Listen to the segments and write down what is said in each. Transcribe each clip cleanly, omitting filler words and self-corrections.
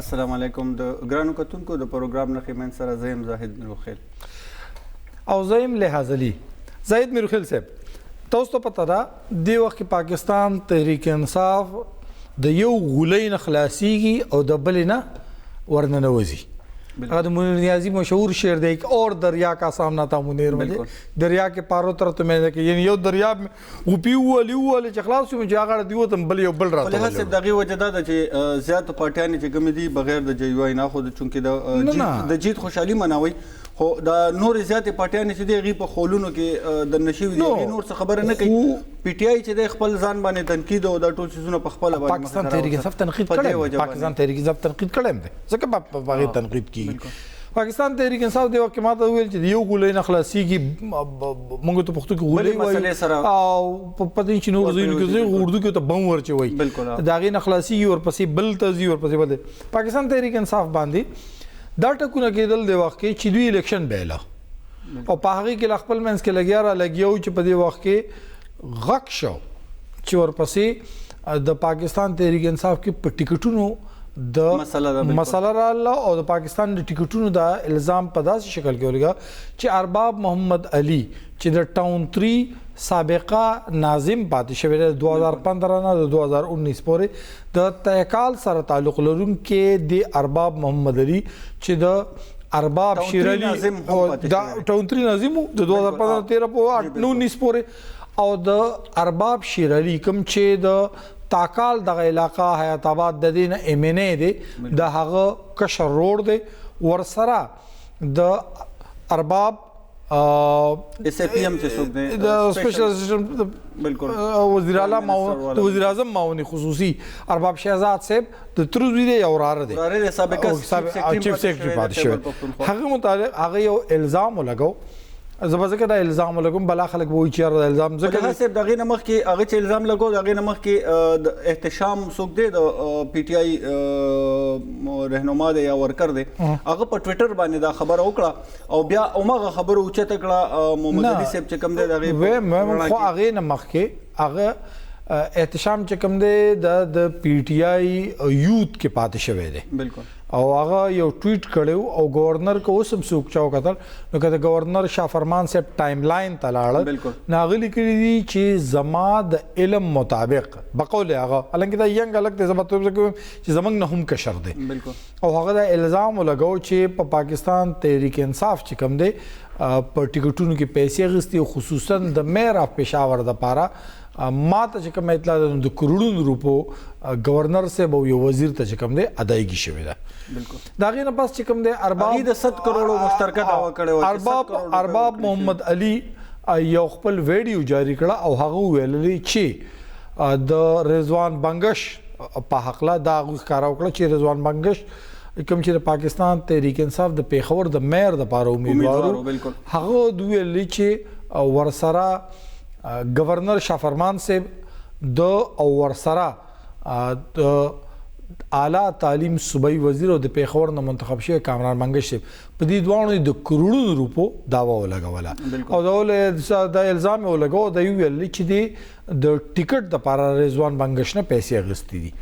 السلام علیکم د ګرانو کتونکو، د پروګرام نخې من سره زیم زاهد میروخیل او زیم لحاظ علي زاهد میروخیل صاحب. تاسو ته پته ده، دی وخت کې پاکستان تحریک انصاف د یو غولۍ نه خلاصیږي او د بلې نه ورننوځي. هغه د منیر نیازی مشهور شعر دی، اور دریا کا سامنا تھا منیر مجھے دریا کے پارو تر تو میں نے کہ یعنی یو دریاب غوپی ووالي ووالي چې خلاص شو، چې هغه دی وتم بل یو بل راته. لحاظ صاحب، دغه وجه دا ده چې زیات پارټیانې چې کوم دي بغیر د جی یو آی نه، خو چونکې د جیت خوشحالي مناوي، خو دا نور زیاتې پارټیانې چې دی هغې په خولونو کې د نشوي دي، هغې نور څه خبره نه کوي. پی ټی آی چې دی خپل ځان باندې تنقید او دا ټول څیزونه په خپله باندې پاکستان تحریک انصاف تنقید کړی، پاکستان تحریک انصاف تنقید کړی دی، ځکه په هغې تنقید کیږي. پاکستان تحریک انصاف دی وخت ماته ویل چې یو ګولۍ نه خلاصيږي، موږ ته پښتو کې غولۍ وایي او په دې چې نور ځایونو کې ځای اردو کې ته بم ورچي وایي، دا غي نه خلاصيږي، ورپسې بل ته ځي، ورپسې بل. پاکستان تحریک انصاف باندې دا ټکونه کېدل د وخت کې چې دوی الیکشن بایله او په هغې کې له خپل منځ کې لګیا را لګیا و چې په دې وخت کې غږ شو چې ورپسې د پاکستان تحریک انصاف کې په ټیکټونو د مسله راغله او د پاکستان د ټیکټونو د الزام په داسې شکل کې ولګا چې ارباب محمد علي چې د ټاون 3 سابقه ناظم پاتې شوی دی 2015 نه د 2019 پورې، د تهکال سره تعلق لرونکی د ارباب محمد علي چې د ارباب شیر علي د ټاون 3 ناظم د 2015 13 په 19 پورې، او د ارباب شیر علي کوم چې د تاکال دغه علاقه حیات آباد د دین ایم ان ای دی، د هغه کشر روډ دی، ورسره د ارباب اس ای پی ام چې څوک دی، د سپیشل اسسټنټ بالکل وزیر اعلی د وزیر اعظم معاون خصوصي ارباب شهزاد صاحب د تر زوی دی یو وراره دی، وراره دی، سابقه چیف سیکرټري پاتې شوی. هغه متعلق هغه یو الزام ولګاو. زه به ځکه دا الزام ولګوم، بلا خلک به وایي چې یاره دا الزام ځکه صاحب د هغې نه مخکې هغه چې الزام لګو، د هغې نه مخکې د احتشام څوک دی، د پی ټي آی رهنما دی یا ورکر دی، هغه په ټویټر باندې دا خبره وکړه او بیا هماغه خبره اوچته کړه محمد علي صاحب چې کوم دی د هغې. خو هغې نه مخکې هغه احتشام چې کوم دی د پی ټي آی یوت کې پاتې شوی دی. بالکل. او هغه یو ټویټ کړی او گورنر که اوس هم څوک چا وکتل نو که د گورنر شاه فرمان صاحب ټایم لاین ته لاړل، نو هغه لیکلي دي چې زما د علم مطابق بقول هغه، حالانکه دا ینګ هلک دی، زه به ته کوم چې زموږ نه هم کشر دی. بالکل. او هغه دا الزام ولګاو چې په پاکستان تحریک انصاف چې کوم دی په ټیکټونو کې پیسې اخیستي، خصوصا د میر اف پېښور دپاره ما ته چې کومه اطلاع ده د کروړونو روپو گورنر صاحب او یو وزیر ته چې کوم دی ادایګي شوې ده. بالکل. د هغې نه پس چې کوم دی ارباب د 7 کروړو مشترکه دعوه کړې وه. ارباب محمد علي یو خپل ویډیو جاری کړه او هغه ویل چې د رضوان بنګش په حقله دا هغوی ښکاره وکړه چې رضوان بنګش کوم چې د پاکستان تحریک انصاف د پېښور د میر دپاره امیدوار، هغه ویل چې ورسره گورنر شاه فرمان صاحب د او ورسره د اعلی تعلیم صوبایي وزیر او د پېښور نه منتخب شوی کامران منګش صاحب په دې دواړو د کروړونو روپو دعوه ولګوله او دا الزام یې ولګاوه. دا یې وویل چې دی د ټیکټ دپاره رضوان بنګش نه پیسې اخیستې دي.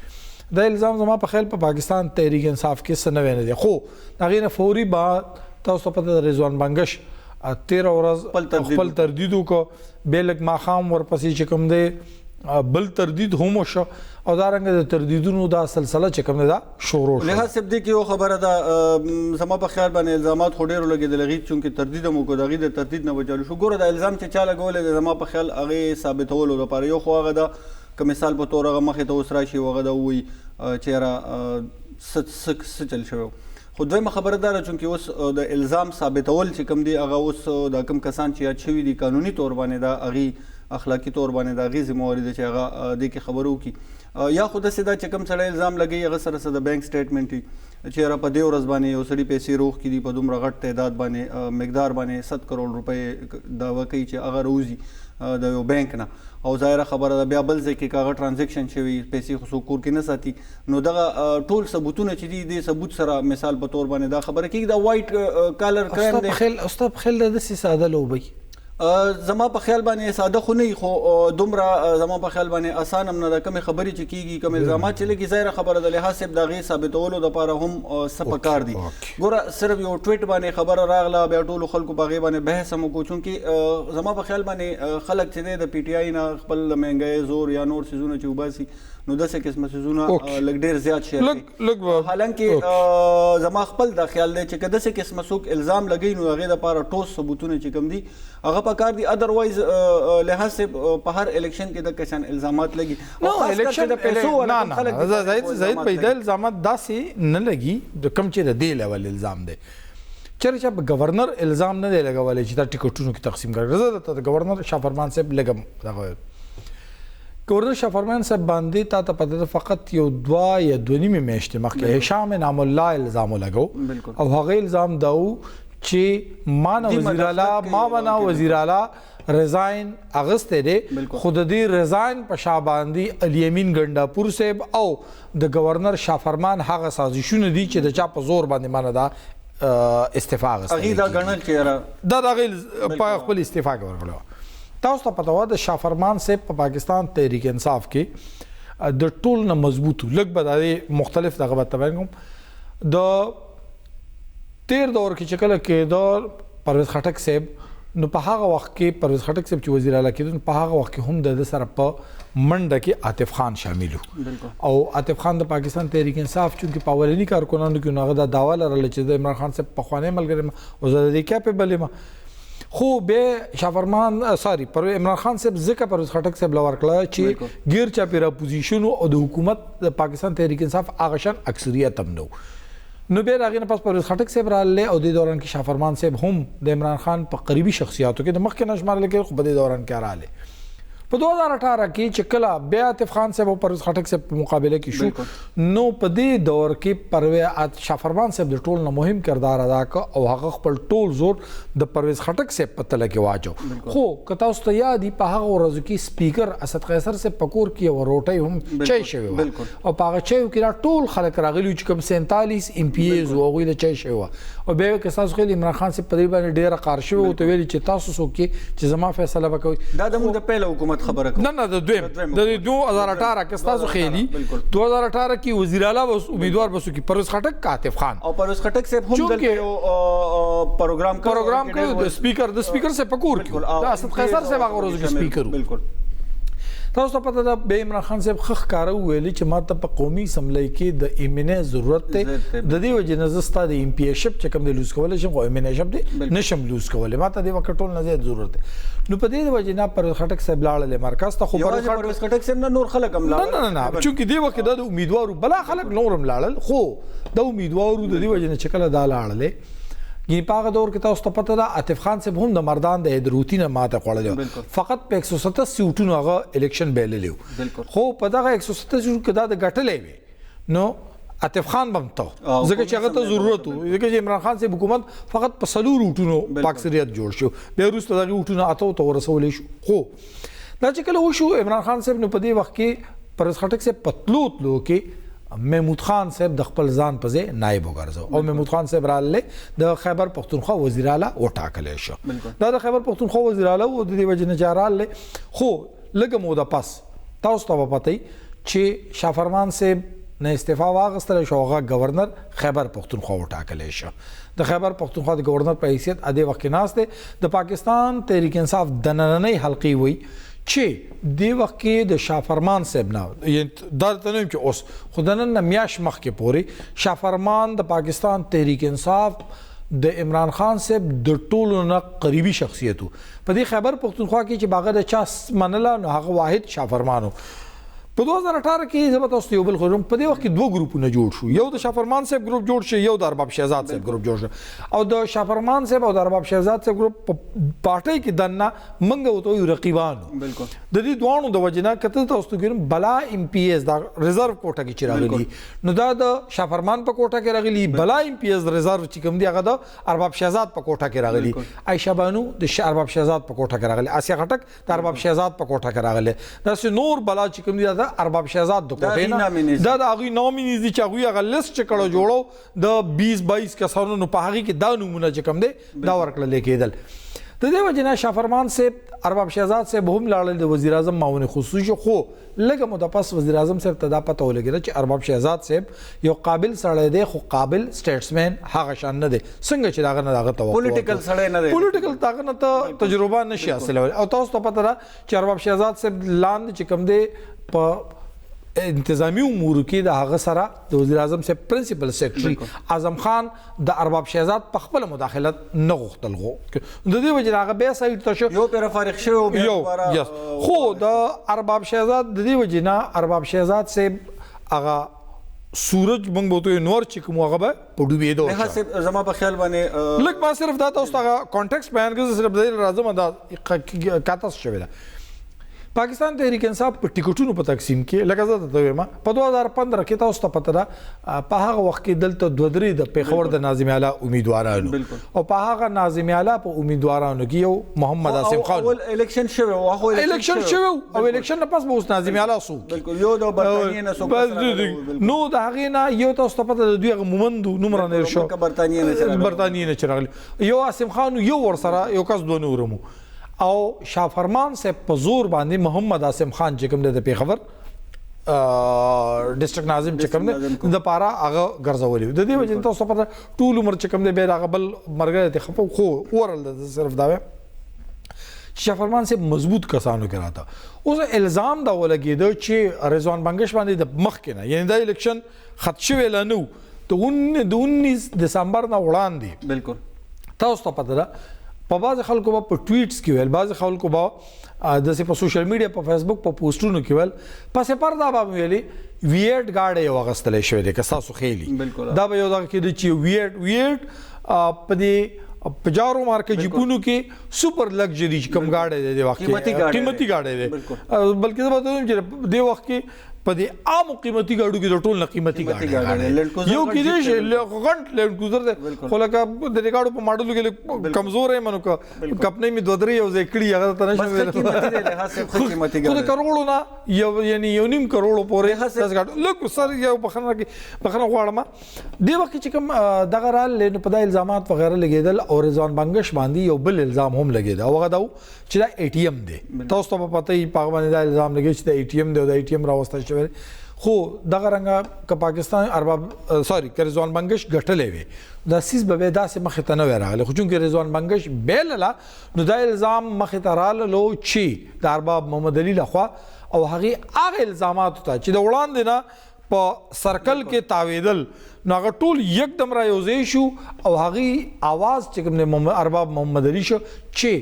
دا الزام زما په خیال په پاکستان تحریک انصاف کې څه نوی نه دی، خو د هغې نه فوري بعد تاسو ته پته ده رضوان بنګش تېره ورځ خپل تردید وکړ، بیا لږ ماښام ورپسې چې کوم دی بل تردید هم وشو او دا رنګه د تردیدونو دا سلسله چې کوم دی دا شروع شوه. لحاظ صاحب، دې کې یو خبره ده، زما په خیال باندې الزامات خو ډېر ولګېدل، هغې چونکې تردید هم وکړو، د هغې د تردید نه به چالو شو. ګوره دا الزام چې چا لګولی دی زما په خیال هغې ثابتولو دپاره یو خو هغه ده که مثال په تور هغه مخې ته اوس راشي او هغه دا ووایي چې یاره څه چل شوی. خو دویمه خبره دا ده چونکې اوس د الزام ثابتول چې کوم دی هغه اوس دا کوم کسان چې یاد شوي دي قانوني طور باندې دا هغې اخلاقي طور باندې د هغې ذمهواري ده چې هغه دې کې خبرې وکړي. یا خو داسې ده چې کوم سړی الزام لګوي هغه سره څه د بانک سټیټمنټ وي چې یاره په دې ورځ باندې یو سړي پیسې روغ کړي دي په دومره غټ تعداد باندې مقدار باندې 7 کروړ روپۍ دعوه کوي چې هغه راوځي د یو بانک نه، او ظاهره خبره ده بیا بل ځای کې که هغه ترانزکشن شوی پیسې خو څوک کور کې نه ساتي، نو دغه ټول ثبوتونه چې دي دې ثبوت سره مثال په تور باندې دا خبره کېږي. دا وایټ کالر کرایم دی. استاد په خیال دا داسې ساده لوبه وي. زما په خیال باندې ساده خو نه، خو دومره زما په خیال باندې اسان هم نه ده. کومې خبرې چې کیږي، کوم الزامات چې لګي، ظاهره خبره ده لحاظ صاحب د هغې ثابتولو دپاره هم څه پکار دي. ګوره صرف یو ټویټ باندې خبره راغله، بیا ټولو خلکو په هغې باندې بحث هم وکړو، چونکې زما په خیال باندې خلک چې دی د پي ټي آی نه خپل د مهنګۍ زور یا نور څیزونه چې وباسي، نو داسې قسمه څیزونه لږ ډېر زیات شیئر کوي. حالانکه زما خپل دا خیال دی چې که داسې قسمه څوک الزام لګوي نو هغې دپاره ټوس ثبوتونه چې کوم دي هغه پکار دي. ادروایز لحاظ صاحب په هر الیکشن کې د کسان الزامات لګي. نو الیکشن د پیسو ولا خلک زاهد بھائی دا الزامات داسې نه لګي د کم چې د دې لیول الزام دی. چېرې چې په گورنر الزام نه دی لګولی چې دا ټیکټونو کې تقسیم کړي. زه درته د گورنر شاه فرمان صاحب لږم دغه گورنر شاه فرمان صاحب باندې تا ته پته ده فقط یو 2 یا 2.5 میاشتې مخکې هشام انعام الله الزام ولګو، او هغه الزام دا و چې ما نه وزیر اعلی رضاین اغستی دی، خو د دې رضاین په شا باندې علي امین ګنډاپور صاحب او د گورنر شاه فرمان هغه سازشونه دي چې د چا په زور باندې ما نه دا استعفا اخیستې. هغې دا ګڼل چې دا د هغې په خپل استعفا کې ورغلی وه. تاسو ته پته وه د شاه فرمان صاحب په پاکستان تحریک انصاف کې د ټول نه مضبوط و. لږ به د دې مختلف دغه به بیان کوم. د تیر دور کې چې کله کېده پرویز خټک صاحب، نو په هغه وخت کې پرویز خټک صاحب چې وزیر اعلی کېده، نو په هغه وخت کې هم د ده سره په منډه کې عاطف خان شامل و. او عاطف خان د پاکستان تحریک انصاف چونکې په اولني کارکنانو کې نو هغه دا دعوه لرله چې د عمران خان صاحب پخوانی ملګری یم او زه د دې کیپیبل یم. خو بیا شاه فرمان ساری پر عمران خان صاحب ځکه پرویز خټک صاحب له ورکړه چې ګیر چاپېره اپوزیشن او د حکومت د پاکستان تحریک انصاف هغه شان اکثریت هم نه و. نو بیا د هغې نه پس پرویز خټک صاحب راغلی او دې دوران کې شاه فرمان صاحب هم د عمران خان په قریبي شخصیاتو کې د مخکې نه شمارل کېږي، خو په دې دوران کې راغلی. په 2018 کې چې کله بیا عاطف خان صاحب او پرویز خټک صاحب په مقابله کې شو، نو په دې دور کې شاه فرمان صاحب د ټول نه مهم کردار ادا کړ او هغه خپل ټول زور د پرویز خټک صاحب په تله کې واچو. خو که تاسو ته یاد دي په هغه ورځو کې سپیکر اسد قیصر صاحب په کور کې یوه روټۍ هم چای شوې وه او په هغه چایو کې دا ټول خلک راغلي وو چې کوم 47 ایم پي ایز وو، هغوی له چای شوې وه. او بیا که تاسو خیال عمران خان صاحب په دې باندې ډېره قار شوی و، ورته ویلي چې تاسو څوک یې چې زما فیصله به کوئ. دا د موږ د پیله حکومت خبره کوو. نه نه د دویم د 2018 کې تاسو خېلی 2018 کې وزیر اعلی امیدوار بسو کې پرویز خټک عاطف خان او پرویز خټک صاحب هم دلته یو پروګرام کړو د سپیکر صاحب په کور کې د اسد قیصر صاحب هغه ورځ کې سپیکر. بالکل تاسو ته پته ده بیا عمران خان صاحب ښه ښکاره وویل چې ما ته په قومي اسمبلۍ کې د ایم این ای ضرورت دی، د دې وجې نه زه ستا د ایم پي شپ چې کوم دی لوز کولی شم، خو ایم این ای شپ دی نشم لوز کولی، ما ته دې وخت ټول نه زیات ضرورت دی. نو په دې وجې نه پرویز خټک صاحب لاړل مرکز ته. خو پرویز خټک صاحب نه نور خلک هم لاړل. نه نه نه چونکې دې وخت دا د امیدوارو بلا خلک نور هم لاړل، خو د امیدوارو د دې وجې نه چې کله دا لاړلې یعنی په هغه دور کې تاسو ته پته ده عاطف خان صاحب هم د مردان د حیدروتي نه ماته خوړلې وه، فقط په 127 سیټونو هغه الیکشن بایللی و. خو په دغه 127 سیټونو کې دا د ګټلی وي نو عاطف خان به هم ته، ځکه چې هغه ته ضرورت و، ځکه چې عمران خان صاحب حکومت فقط په 4 ووټونو په اکثریت جوړ شو، بیا وروسته دغې ووټونه 8 ته ورسولی شو. خو دا چې کله وشو عمران خان صاحب، نو په دې وخت کې پرویز خټک صاحب په تلو تلو کې محمود خان صاحب د خپل ځان په ځای نایب وګرځاو او محمود خان صاحب راغلی د خیبر پښتونخوا وزیر اعلی وټاکلی شو. دا د خیبر پښتونخوا وزیر اعلی و، د دې وجې نه چې راغلی. خو لږه موده پس تاسو ته به پته وي چې شاه فرمان صاحب نه استعفا واخیستله شو، هغه گورنر خیبر پښتونخوا وټاکلی شو. د خیبر پښتونخوا د گورنر په حیثیت ادې وخت کې ناست دی. د پاکستان تحریک انصاف دنننۍ حلقې وایي چې دې وخت کې د شاه فرمان صاحب نه، دا درته نه وایم چې اوس، خو د نن نه میاشت مخکې پورې شاه فرمان د پاکستان تحریک انصاف د عمران خان صاحب د ټولو نه قریبي شخصیت و. په دې خیبر پښتونخوا کې چې به هغه د چا منله نو هغه واحد شاه فرمان و. په 2018 کې زه به تاسو ته یو بل خبر، په دې وخت کې دوه ګروپونه جوړ شو، یو د شاه فرمان صاحب ګروپ جوړ شو، یو د ارباب شهزاد صاحب ګروپ جوړ شو. او د شاه فرمان صاحب او د ارباب شهزاد صاحب ګروپ په پارټۍ کې دننه موږ ورته وایو رقیبان. د دې دواړو د وجې نه که ته تاسو ته ګورم بلا ایم پي ایس دا ریزرو کوټه کې چې راغلي، نو دا د شاه فرمان په کوټه کې راغلي، بلا ایم پي ایس ریزرو چې کوم دی هغه د ارباب شهزاد په کوټه کې راغلي، عایشه بانو د ارباب شهزاد په کوټه کې راغلي، آسیه خټک د ارباب شهزاد په کوټه کې راغلي، داسې نور بلا چې کوم دی دا ارباب شهزاد د کوټې نه دا د هغوی نامینیز دي چې هغوی هغه لیست چې کړه جوړو د 20-22 کسانو، نو په هغې کې دا نومونه چې کوم دی دا ورکړل کېدل. د دې وجې نه شاه فرمان صاحب، ارباب شهزاد صاحب هم لاړل، د وزیر اعظم معاون خصوصي شو. خو لږه موده پس وزیر اعظم صاحب ته دا پته ولګېده چې ارباب شهزاد صاحب یو قابل سړی دی، خو قابل سټیټسمن هغه شان نه دی څنګه چې د هغه نه د هغه توقع پولیټیکل سړی نه دی، پولیټیکل د هغه نه ته تجربه نه شي حاصلولی. او تاسو ته پته ده چې ارباب شهزاد صاحب لاندې چې کوم دی په انتظامی امور کې د هغه سره د وزیر اعظم صاحب پرنسپل سیکرټري اعظم خان د ارباب شهزاد په خپل مداخلت نه غوښتل، غو د دې وجه هغه بیا سایډ ته شو، یو پیر فارغ شوی او بیا دوباره. خو د ارباب شهزاد د دې وجه نه ارباب شهزاد صاحب هغه سورج مونږ به ته نور چې کوم هغه به په ډوبېدو. لحاظ صاحب زما په خیال باندې لږ ما صرف دا تاسو ته کانټیکسټ بیان کړم، صرف د راځم دا کاته شوې ده. پاکستان تحریک انصاف په ټیکټونو په تقسیم کې، لکه زه ته وایم، په 2015 کې تاسو ته پته ده په هغه وخت کې دلته دوه درې د پېښور د ناظم اعلی امیدوارانو، او په هغه ناظم اعلی په امیدوارانو کې یو محمد عاصم خان اول الیکشن شوی و، خو الیکشن شوی او الیکشن نه پس به اوس ناظم اعلی سو، بالکل یو د برتانیې نه سو، نو د هغې نه یو تاسو ته پته ده دوی هغه مومند نوم رانیر شو، برتانیې نه چې راغلی یو عاصم خان، یو ورسره یو کس، دوه نور مو. او شاه فرمان صاحب په زور باندې محمد عاصم خان چې کوم دی د پېښور ډیسټریکټ ناظم چې کوم دی د پاره هغه ګرځولی. د دې وجې تاسو پته ټول عمر چې کوم دی بیا هغه بل مرګ ته خپه، خو ورل صرف دا ویم چې شاه فرمان صاحب مضبوط کسانو کې راته. اوس الزام دا ولګېده چې رضوان بنګش باندې د مخکې نه، یعنی دا الیکشن خط شوی لا نه و، د 19 دسمبر نه وړاندې، بالکل تاسو ته پته ده په بعضې خلکو به په ټویټس کې ویل، بعضې خلکو به داسې په سوشل میډیا په فیسبوک په پوسټونو کې ویل، پسې پر دا به ویلي ویټ ګاډی یو اخیستلی شوی دی که ستاسو خیلي، دا به یو دغه کېده چې ویټ په دې پجارو مارکه جیپونو کې سپر لګژري چې کوم ګاډی دی دې وخت کې قیمتي ګاډی دی، بلکې زه به ته ووایم چې دې وخت کې په دې عامو قیمتي ګاډو کې د ټول نه قیمتي ګاډی یو کېدای شي غټ لینډ کروزر دی، خو لکه د دې ګاډو په ماډلو کې کمزوری یم، نو که کپنۍ مې دوه درې یو ځای کړي هغه ته نه شم ویلی، خو د کروړو نه یو یعنی 1.5 کروړو پورې داسې ګاډو لږ سر یو بخښنه بخښنه غواړم. دې وخت کې چې کوم دغه راغلی نو په دا الزامات وغیره لګېدل، او رضوان بنګش باندې یو بل الزام هم لګېده، او هغه دا و چې دا ای ټي ایم دی. تاسو ته به پته وي په هغه باندې دا الزام لګېد چې دا ای ټي ایم دی او دا ای ټي ایم راوستل شوی. خو دغه رنګه که پاکستان ارباب سوري که رضوان بنګش ګټلی وي دا څیز به بیا داسې مخې ته نه وی راغلی، خو چونکې رضوان بنګش بایلله نو دا الزام مخې ته راللو چې د ارباب محمد علي لخوا، او هغې هغه الزاماتو ته چې د وړاندې نه په سرکل کې تاوېدل نو هغه ټول یکدم را یوځای شو، او هغې آواز چې کوم دی ارباب محمد علي شو چې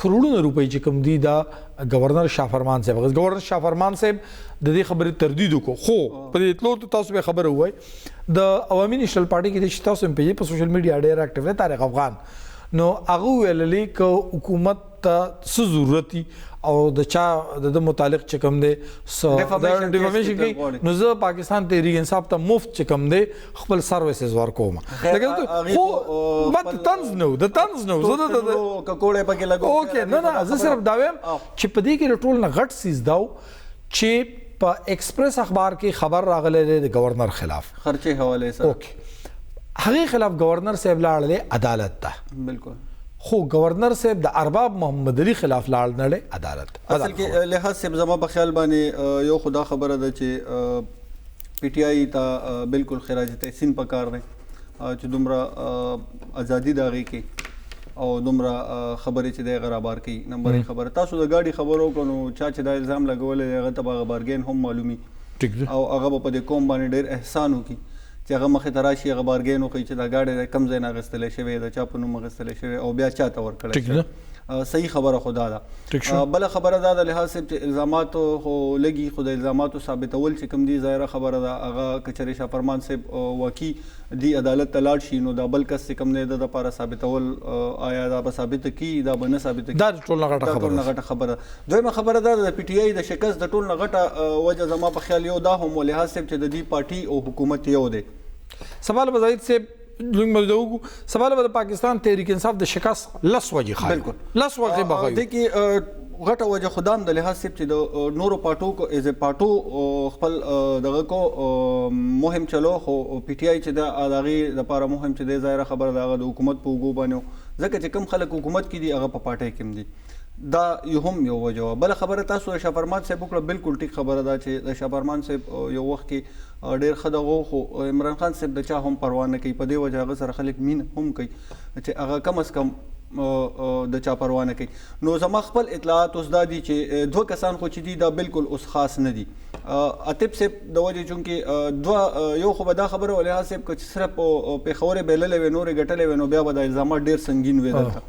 کروڑونه روپۍ چې کوم دی دا گورنر شاه فرمان صاحب، گورنر شاه فرمان صاحب د دې خبرې تردید وکړو. خو په دې تلو ته تاسو به خبره ووایئ د عوامي نېشنل پارټي کې چې تاسو هم پېژنئ په سوشل میډیا ډېر اکټیو دی طارق افغان، نو هغه ویللې که حکومت ته څه ضرورت او د چا د ده متعلق چې کوم دی ډیفامیشن کوي، نو زه پاکستان تحریک انصاف ته مفت چې کوم دی خپل سرویسز ورکوم. خو ما د طنز نه و، د طنز نه و، زه د اوکې نه نه، زه صرف دا وایم چې په دې کې د ټول نه غټ څیز دا و چې په ایکسپریس اخبار کې خبر راغلی دی د گورنر خلاف خرچې حوالې سره، اوکې هغې خلاف گورنر صاحب لاړ دی عدالت ته، بالکل، خو گورنر صاحب د ارباب محمد علي خلاف لاړ نه دی عدالت. اصل کې لحاظ صاحب زما په خیال باندې یو خو دا خبره ده چې پي ټي آی ته بالکل خراج تحسین پکار دی چې دومره ازادي د هغې کې او دومره خبرې چې دی هغه رابار کوي. نمبر یې خبره تاسو د ګاډي خبرو وکړو، نو چا چې دا الزام لګولی دی هغه ته به هغه بارګین هم معلومي، او هغه به په دې قوم باندې ډېر احسان وکړي چې هغه مخې ته راشي هغه بارګین وښیي چې دا ګاډی د کوم ځای نه اخیستلی شوی، د چا په نوم اخیستلی شوی او بیا چا ته ورکړی شوی. صحیح خبره خو دا ده. بله خبره دا ده لحاظ صاحب چې الزامات خو لګي، خو د الزاماتو ثابتول چې کوم دي ظاهره خبره ده هغه که چېرې شاه فرمان صاحب واقعي دی عدالت ته لاړ شي نو دا بل کس چې کوم دی د دپاره ثابتول آیا دا به ثابته کړي دا به نه ثابته کړي، دا ټول نه غټه خبره ده. غټه خبره. دویمه خبره دا ده د پي ټي آی د شکست د ټول نه غټه وجه زما په خیال یو دا هم و لحاظ صاحب چې د دې پارټي او حکومت یو دی. سوال به زاهد صاحب لږ مزه وکړو. سبا له به د پاکستان تحریک انصاف د شکست لس وجې ښایو، بالکل. لس وجې به ښایو. دې کې غټه وجه خو دا هم د لحاظ صاحب چې د نورو پارټو کو ایز پارټو خپل دغه کو مهم چلو، خو پی ټی آی چې د هغې دپاره مهم چې دی، ظاهره خبره ده هغه د حکومت په اوږو باندې و، ځکه چې کم خلک حکومت کې دي هغه په پارټۍ کې هم دي. دا یو هم یو وجه وه. بله خبره تاسو د شاه فرمان صاحب وکړه، بالکل ټیک خبره ده چې د شاه فرمان صاحب یو وخت کې ډېر ښه دغه و، خو عمران خان صاحب د چا هم پروا نه کوي، په دې وجه هغه سره خلک مینه هم کوي چې هغه کم از کم د چا پروا نه کوي. نو زما خپل اطلاعات اوس دا دي چې دوه کسان خو چې دي دا بالکل اوس خاص نه دي. عاطف صاحب د وجې چونکې دوه یو خو به دا خبره وه لحاظ صاحب که چې صرف پېښور یې بایللی وی، نور یې ګټلی وی، نو بیا به دا الزامات ډېر سنګین وی دلته،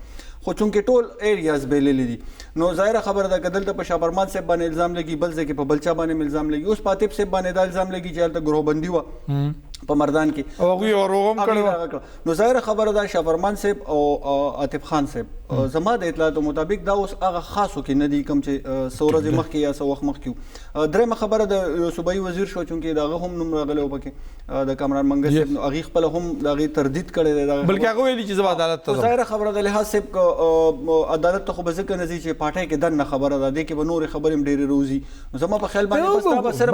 خو چونکې ټول ایریاز بایللي دي، نو ظاهره خبره ده که دلته په شاه فرمان صاحب باندې الزام لګي، بل ځای کې په بل چا باندې هم الزام لګي. اوس په عاطف صاحب باندې دا الزام لګي چې هلته ګروهبندي وه په مردان کې، او هغوی یو روغ هم کړی وه. هغوی هغه کړه. نو ظاهره خبره ده شاه فرمان صاحب او عاطف خان صاحب زما د اطلاعاتو مطابق دا اوس هغه خاصو کې نه دي کوم چې څه ورځې مخکې یا څه وخت مخکې وو. درېیمه خبره د یو صوبایي وزیر شو، چونکې د هغه هم نوم راغلی و پکې، د کامران منګل صاحب، نو هغې خپله هم د هغې تردید کړی دی دغه بلکې هغه ویلي چې زه به عدالت ته ځم. ظاهره خبره ده لحاظ صاحب که عدالت ته خو به ځکه نه ځي چې پارټۍ کې دننه خبره ده، دې کې به نورې خبرې هم ډېرې روځي. نو زما په خیال باندې بس دا به صرف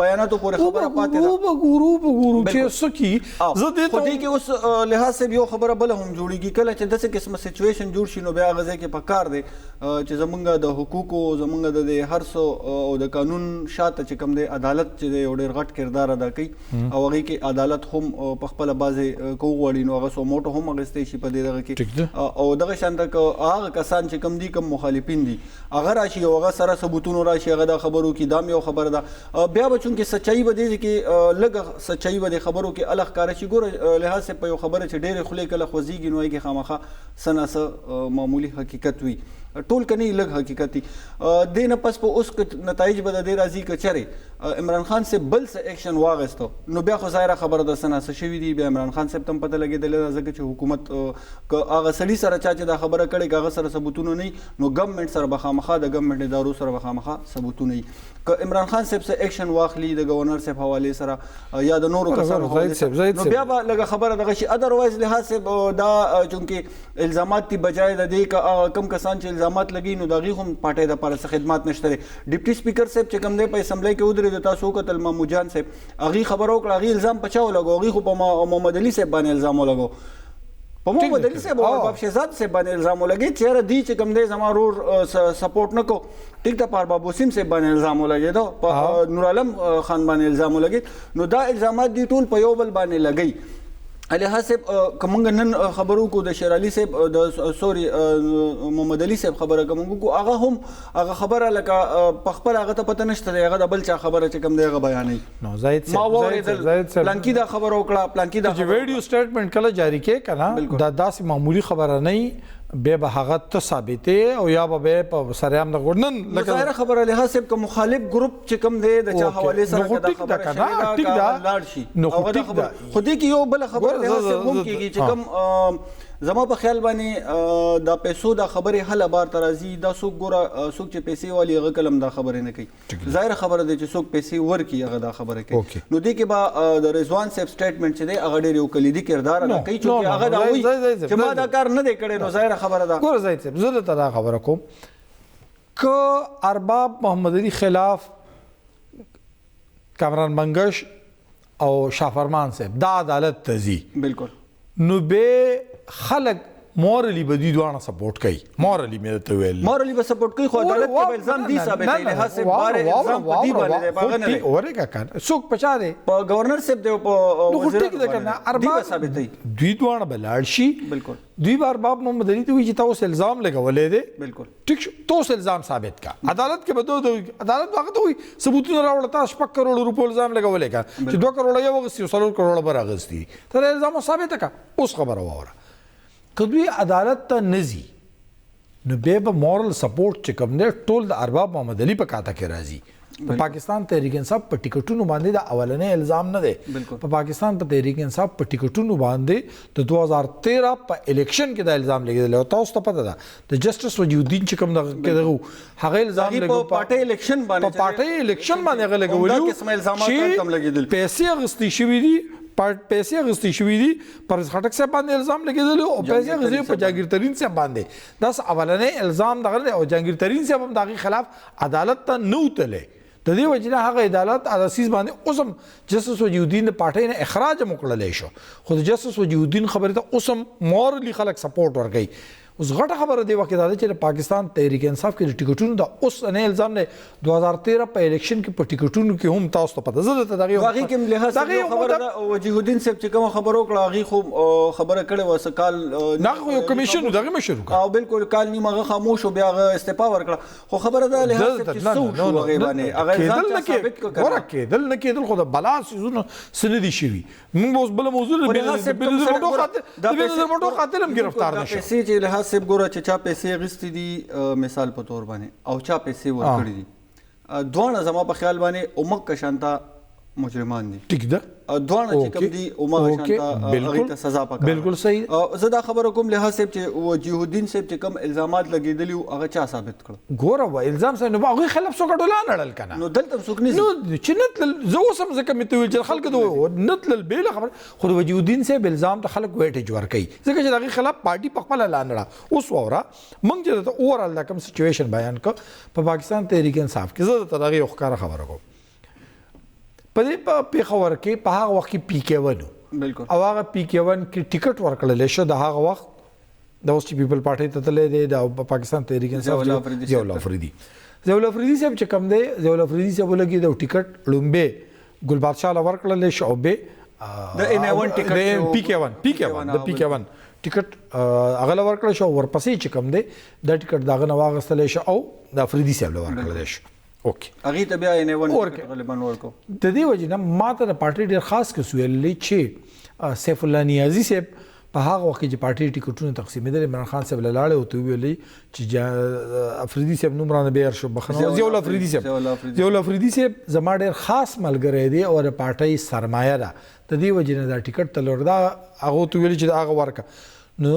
بیاناتو پورې خبره پاتې ده. وبه ګورو، وبه ګورو چې څه کېږي. زه دې خو دې کې اوس لحاظ صاحب یو خبره بله هم جوړېږي، کله چې داسې قسمه سچویشن جوړ شي نو بیا هغه ځای کې په کار دی چې زمونږ د حقوقو، زمونږ د دې هر څه او د قانون شاته چې کوم دی عدالت چې دی یو ډېر غټ کردار ادا کوي، او هغې کې عدالت هم په خپله بعضې که وغواړي نو هغه سوموټو هم اخیستی شي په دې دغه کې. ټیک ده. او دغه شان ته که هغه کسان چې کوم دي، کوم مخالفین دي، هغه راشي او هغه سره ثبوتونو راشي، هغه دا خبرو کې، دا هم یو خبره ده. بیا به چونکې سچایي به دې کې لږه سچایي به دې خبرو کې الګ ښکاره شي. ګوره لحاظ صاحب په یو خبره چې ډېرې خولې کله خوځېږي نو هغې کې خامخا څه نا څه معمولي حقیقت وي، ټول که نه لږ حقیقت وي. دې نه پس په اوس که نتایج به د دې راځي که چېرې عمران خان صاحب بل څه اکشن واغېستو نو بیا خو ظاهره خبره ده څه نا څه شوي دي، بیا عمران خان صاحب ته هم پته لګېدلې ده، ځکه چې حکومت که هغه سړي سره چا چې دا خبره کړې که هغه سره ثبوتونه نه وي نو ګورنمنټ سره به خامخا د ګورنمنټ ادارو سره به خامخا ثبوتونه وي. که عمران خان صاحب څه اکشن واخلي د ګورنر صاحب حوالې سره یا د نورو کسانو حوالې سره، زاهد نو صاحب. بیا به لږه خبره دغه شي. ادروایز لحاظ صاحب دا چونکې الزامات دي بجای د دې که هغه کم کسان چې الزامات لګي نو د هغې هم پارټۍ دپاره څه خدمات نشته دی. ډپټي سپیکر صاحب چې کوم دی په اسمبلۍ کې ودرېد، تاسو وکتل محمود جان صاحب هغې خبره وکړه، هغې الزام په چا ولګاوه؟ هغې خو په محمد علي صاحب باندې الزام ولګاوه، په محمد علي صاحب او ارباب شهزاد صاحب باندې الزام ولګېد چې یاره دی چې کوم دی زما ورور سپورټ نه کو، ټیک ده، په ارباب وسیم صاحب باندې الزام ولګېد، په نور عالم خان باندې الزام ولګېد. نو دا الزامات دی ټول په یو بل باندې لګوي. لحاظ صاحب که موږ نن خبرو کو د شیر علي صاحب، د سوري، محمد علي صاحب خبره که موږ وکړو، هغه هم هغه خبره لکه په خپله هغه ته پته نشته دی، هغه د بل چا خبره چې کوم دی هغه بیانوي. نو زاهد صاحب، ما زاهد واورېدل، صاحب، زاهد صاحب. پلانکي دا خبره وکړه، پلانکي دا چې خبره ویډیو سټیټمنټ کله جاری کې که نه، دا داسې معمولي خبره نه وي، بیا به هغه ته ثابتې او یا به بیا په سرعام د غوړ نن نو لکه ظاهره خبره لحاظ صاحب که مخالف ګروپ چې کوم دی د چا حوالې سره نو خو که دا ټیک ده خبره که شوې نه، ده، ټیک که ده. هغه لاړ شي. نو خو هغه دا ټیک خبره. ده. خو دې کې یو بله خبره ګوره، لحاظ صاحب هم کېږي چې کوم، زما په خیال باندې دا پیسو دا خبرې هله بار ته راځي، دا څوک ګوره، څوک چې پیسې والي هغه کله هم دا خبرې نه کوي. ظاهره خبره ده چې څوک پیسې ورکړي هغه دا خبره کوي. نو دې کې به د رضوان صاحب سټیټمنټ چې دی هغه ډېر یو کلیدي کردار ادا کوي، چونکې هغه دا وایي چې ما دا کار نه دی کړی، نو ظاهره خبره ده. ګوره زاهد صاحب، زه درته دا خبره کوم که ارباب محمد علي خلاف کامران منګش او شاه فرمان صاحب دا عدالت ته ځي، نو به خلک مورلی به دوی دواړه سپورټ کوي. مورلی مې درته ویل، مورلی به سپورټ کوي، خو عدالت کې به الزام دی ثابتوي. لحاظ صاحب، بار الزام په دی باندې دی، په هغه نه دی. ورېږه که نه، څوک په چا دی؟ په ګورنر صاحب دی او په نو خو وزیر ټیک ده که نه، باندې دی. ارباب دی به ثابتوي. دوی دواړه به لاړ شي. دوی به ارباب محمد علي ته وایي چې تا اوس الزام لګولی دی. ټیک شو، ته اوس الزام ثابت کړه. عدالت کې به عدالت به هغه ته وایي ثبوتونه راوړه، تا شپږ کروړ روپو الزام لګولی که نه، چې دوه کروړه یو اخیستي او څلور کروړه بل اخیستي، ته دا الزام اوس ثابته کړه. اوس خبره واوره، که دوی عدالت ته نه ځي نو بیا به مورل سپورټ چې کوم دی ټول د ارباب محمد علي په کاته کې راځي. په پاکستان تحریک انصاف په ټیکټونو باندې دا اولنی الزام نه دی. په پاکستان په تحریک انصاف په ټیکټونو باندې د 2013 په الیکشن کې دا الزام لګېدلی او تاسو ته پته ده د جسټس وجیه الدین چې کوم دغه کې دغه و، هغه الزام هغې په لګو پارټۍ الیکشن باندې په پارټۍ الیکشن باندې هغه همدا لګولی و قسمه الزامات چې هلته هم لګېدل. پیسې اخیستې شوې دي، پیسې اخیستې شوې دي، پرویز خټک صاحب باندې الزام لګېدلی او پیسې اخیستې په جهانګیر ترین صاحب باندې. دا اولنی الزام دغه دی، او جهانګیر ترین صاحب هم د هغې خلاف عدالت ته نه و تللی. د دې وجې نه هغه عدالت هغه څیز باندې اوس هم جسټس وجیه الدین د پارټۍ نه اخراج هم وکړلی شو، خو د جسټس وجیه الدین خبرې ته اوس هم مورلی خلک سپورټ ورکوي. اوس غټه خبره دی وخت دا ده چې د پاکستان تحریک انصاف کې د ټیکټونو د اوس نه الزام دی. 2013 په الیکشن کې په ټیکټونو کې هم تاسو ته پته، زه درته دغه هغې کې هم لحاظ یو خبره ده. وجیه الدین صاحب چې کومه خبره وکړه هغې خو خبره کړې وه، څه کال نه خو یو کمیشن و، دغې مشر وکړه او بالکل کال نیم هغه خاموش و، بیا هغه استعفا ورکړه. خو خبره ده لحاظ صاحب چې څه وشو هغې باندې، هغه الزام چا ثابت کړ؟ ګوره کېدل نه کېدل خو د بلا څیزونه څه نه دي شوي. موږ به اوس بله موضوع د بېنظیر بټو قاتل هم ګرفتار نه شو. پیسې چې لحاظ صاحب ګوره چې چا پیسې اخیستې دي مثال په تور باندې او چا پیسې ورکړي دي، دواړه زما په خیال باندې اومکه شانته مجرمان دي. ټیک ده، دواړه چې کوم دي اومغه شانته هغې ته سزا پکار. بالکل صحیح. زه دا خبره کوم لحاظ صاحب چې وجیه الدین صاحب چې کوم الزامات لګېدلي وو هغه چا ثابت کړ؟ ګوره وه الزام صاحب نو هغوی خلاف څوک ډولا نړل که نه، نو دلته هم څوک نه ځي. نو چې نه تلل، زه اوس هم ځکه مې ته وویل چې خلک د نه تلل بېله خبره، خو د وجیه الدین صاحب الزام ته خلک ویټیج ورکوي ځکه چې د هغې خلاف پارټي په خپله لا نړه. اوس واوره، موږ چې درته اوورال دا کوم سچویشن بیان کړ په پاکستان تحریک انصاف کې، زه درته د هغې یو ښکاره خبره کوم. په دې په پېښور کې په هغه وخت کې پی کې ون بالکل، او هغه پی کې ون کې ټیکټ ورکړل شو د هغه وخت د اوس چې پیپل پارټۍ ته تللی دی د پاکستان تحریک انصاف ضیاءالله افریدي، ضیاءالله افریدي صاحب چې کوم دی، ضیاءالله افریدي صاحب ولګېد او ټیکټ ړومبی ګل بادشاه له ورکړل شو او بې د ان ای ون ټیکټ، پی کې ون، پی کې ون، د پی کې ون ټیکټ هغه له ورکړل شو. ورپسې چې کوم دی دا ټیکټ د هغه نه واخیستل شو او د افریدي صاحب له ورکړل شو. اوکې، هغې ته بیا ان ای ون ټیکټ غالباً ورکړو. د دې وجې نه ما ته د پارټۍ ډېر خاص کس ویلي چې سیف الله نیازي صاحب په هغه وخت کې چې پارټۍ ټیکټونه تقسیمېدل، عمران خان صاحب له لاړی او ته وویلې چې افریدي صاحب نوم رانه بیا شو، بخښنه، ضیاءالله افریدي صاحب، ضیاءالله افریدي صاحب زما ډېر خاص ملګری دی او د پارټۍ سرمایه ده، د دې وجې نه دا ټیکټ ته لور دا هغه ته ویلي چې هغه ورکړه. نو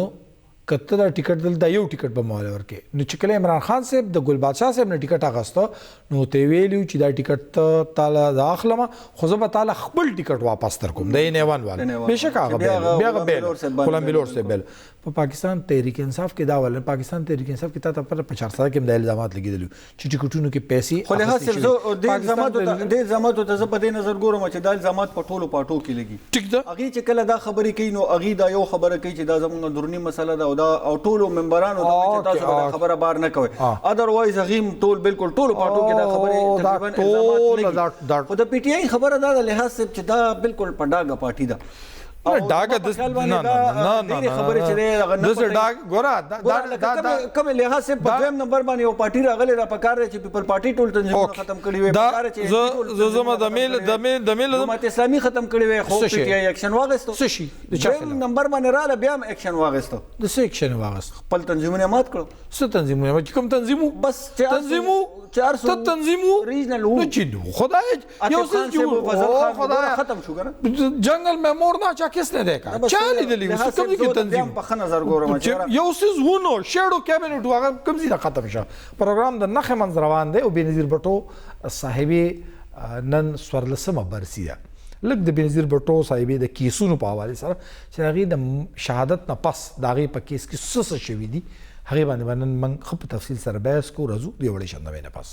که ته دا ټیکټ دلته یو ټیکټ به مواله ورکړې. نو چې کله عمران خان صاحب د ګل بادشاه صاحب نه ټیکټ اخیسته نو ته یې ویلي وو چې دا ټیکټ ته تاله زه اخلم خو زه به تاله خپل ټیکټ واپس در کوم، د ان ای ون والا. بېشکه هغه بیا هغه بېل غلام بلور صاحب بېل. په پاکستان تحریک انصاف کې دا ول، پاکستان تحریک انصاف کې تا ته پته په چارسده کې هم دا الزامات لګېدلي وو چې ټیکټونو کې پیسې خو لحاظ صاحب زه دې الزاماتو ته زه په دې نظر ګورم چې دا الزامات په ټولو پارټو کې لګي. ټیک ده، هغې چې کله دا خبرې کوي نو هغې دا یو خبره کوي چې دا زموږ اندروني مسله ده او دا او ټولو ممبرانو ته چې تاسو به دا خبره بار نه کوئ، ادروایز هغې هم ټول بالکل ټولو پارټو کې دا خبرې تقریبا الزامات لګي. خو د پي ټي آی خبره دا ده لحاظ صاحب چې دا بالکل په ډاګه پارټي ده. ډاګه د نه نه نه نه خبرې چې د ډاګ ګوره دا کوم لحاظ صاحب په دویم نمبر باندې یو پارټي راغلې ده، په کار دی چې پیپل پارټي ټول تنظیمونه ختم کړي وي، په کار چې زه زما د میل د میل د میل جماعت اسلامي ختم کړي وي، خو پی ټی آی اکشن واغستو. څه شي دویم نمبر باندې رااله بیا هم اکشن واغستو. د څه اکشن واغست؟ خپل تنظیمونه مات کړو. څه تنظیمونه؟ چې کوم تنظیمو؟ بس تنظیمو 400 تنظیمو ریجنل وو. نو چې خدای یو څه جوړ خدای ختم شو کنه. جنگل مې مور نه چا کس نه دیکا چا لیدلی اوس کوم ځای کې تنظیم په ښه نظر ګورم چې یو څیز ونو شیډو کابینټ هغه کوم ځای ختم شه. پروګرام د نښې منځ روان دی او بېنظیر بټو صاحبې نن څوارلسمه برسي ده. لږ د بېنظیر بټو صاحبې د کیسونو په حوالې سره چې هغې د شهادت نه پس د هغې په کیس کې څه څه شوي دي هغې باندې به نن موږ ښه په تفصیل سره بحث کوو. راځو د یو وړې شندوې نه پس.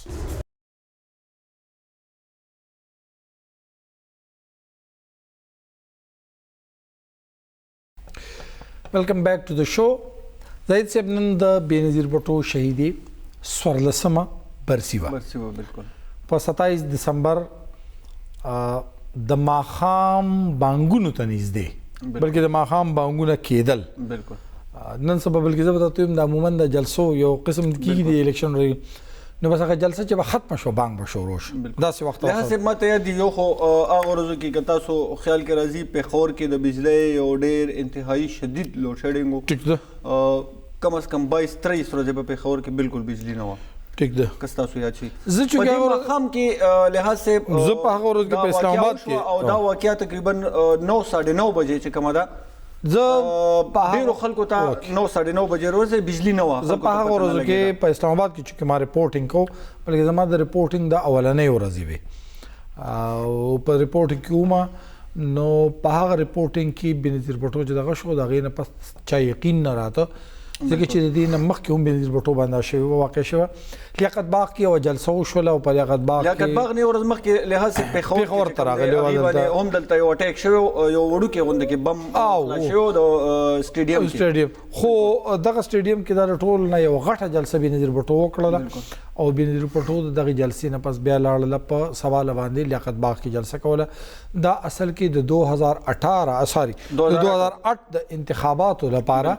ویلکم بیک ټو د شو. زاهد صاحب نن د بېنظیر بټو شهیدې څوارلسمه برسي وه. بالکل په 27 دسمبر د ماښام بانګونو ته نږدې، بلکې د ماښام بانګونه کېدل. بالکل نن سبا بلکې زه به تاته ووایم د عموماً د جلسو یو قسم کېږي د الیکشن نو بس هغه جلسه چې به ختمه شوه بانګ به شروع شو. داسې وخت لحاظ صاحب ما ته یاد دي یو خو هغه ورځو کې که تاسو خیال کې راځي پېښور کې د بجلۍ یو ډېر انتهایی شدید لوډ شیډینګ و. ټیک ده، کم از کم 22-23 ورځې په پېښور کې بالکل بجلی نه وه. ټیک ده، که ستاسو یاد شي. زه چې په دې ماښام کې لحاظ صاحب زه په هغه ورځ کې په اسلام آباد کې او دا واقعه تقریبا 9-9:30 بجې چې کومه ده، زه ډېرو خلکو ته 9-9:30 بجې ورځې بجلی نه وه. زه په هغه ورځو کې په اسلام آباد کې چې ما رپورټینګ کو، بلکې زما د رپورټینګ د اولنۍ ورځې وې او په رپورټینګ کې وم. نو په هغه رپورټینګ کې بنظیر بټو چې دغه شو، د هغې نه پس چا یقین نه راته، ځکه چې د دې نه مخکې هم بنظیر بټو باندې شوې وه، واقع شوه. لیاقت باغ کې یوه جلسه وشوله او په لیاقت باغ لیاقت کې باغ نه یوه ورځ مخکې لحاظ صاحب پېښور پېښور کې ته راغلی وه، هغې باندې دلته هم دلته یو اټیک شوی و، یو وړوکی غونډه کې بم خلاص شوی و د سټیډیم کې. سټیډیم، خو دغه سټیډیم کې دا د ټول نه یوه غټه جلسه بنظیر بټو وکړله او بنظیر بټو د دغې جلسې نه پس بیا لاړله په سواله باندې لیاقت باغ کې جلسه کوله. دا اصل کې د 2018 سوري د 2008 د انتخاباتو لپاره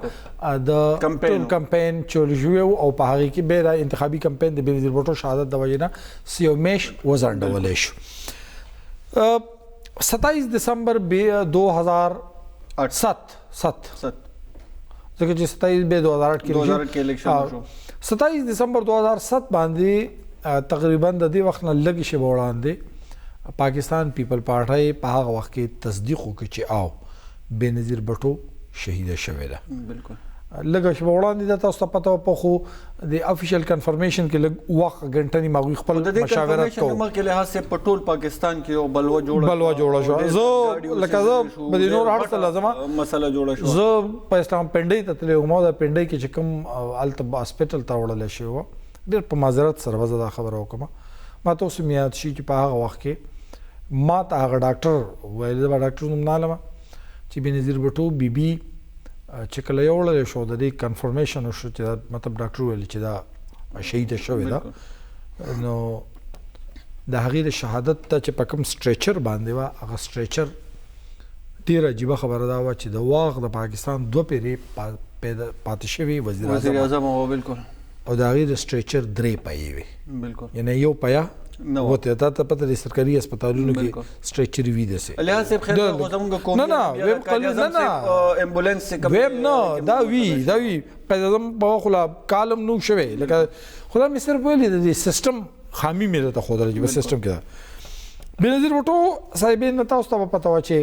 د کمپاین ټول کمپاین چول شوی او په هغې کې بیا دا انتخابي کمپاین د بنظیر بټو شهادت د وجې نه یو میاشت وځنډولی شو. 27 دسمبر 2007 7 ځکه چې 27 به 2008 کې 2008 کې الیکشن وشو. 27 دسمبر 2007 باندې تقریبا د دې وخت نه لږ شېبه وړاندې پاکستان پیپل پارټۍ په هغه وخت کې تصدیق وکړ چې آو بنظیر بټو شهیده شوې ده. بالکل لږه شېبه وړاندې دا تاسو ته پته وه، په خو د افیشل کنفرمیشن کې لږ وخت غنټه نیمه هغوی خپل د دې مشاورت کنفرمیشن کوو. مخکې لحاظ صاحب په ټول پاکستان کې یو بلوه جوړه بلوه جوړه شوه. ډېر زه ګاډي لکه زه وسیزل شو، به دې نور ډېر هر څه غټه لازمه مسله جوړه شوه. زه په اسلام پنډۍ ته تللی وم او د پنډۍ کې چې کوم هلته هاسپټل ته وړلی شوی وه، ډېر په معذرت سره به زه دا خبره وکړم، ما ته اوس هم یاد شي چې په هغه وخت کې ما ته هغه ډاکټر ویل، زه به ډاکټر نوم نه اخلم، چې بنظیر بټو بي بي چې کله یې وړلی شو د دې کنفرمیشن وشو چې دا مطلب ډاکټر ویل چې دا شهیده شوې ده، نو د هغې د شهادت ته چې په کوم سټریچر باندې وه، هغه سټریچر ډېره عجیبه خبره دا وه چې د واغ د پاکستان دوه پیرې پاتې شوې وزیر وزیر اعظم اعظم وه، بالکل، او د هغې د سټریچر درې پایې وې، بالکل، یعنی یو پایه نه وه. وته تا ته پته دی سرکاري هسپتالونو کې بالکل. سټریچر وي داسې. لحاظ صاحب خیر خو زمونږ قومي نه نه بیا ویم د قائد قلو- اعظم نه نه. صاحب، امبولانس چې کوم ویم نه، کې دا موږ وی، وتلی دا وی قائد اعظم په وخت لا کالم نو شوی، لکه خدا مې صرف ویلې د دې سیستم خامي مې درته ښودله چې په سیستم کې ده. بنظیر بټو صاحبې نه تاسو ته به پته وه چې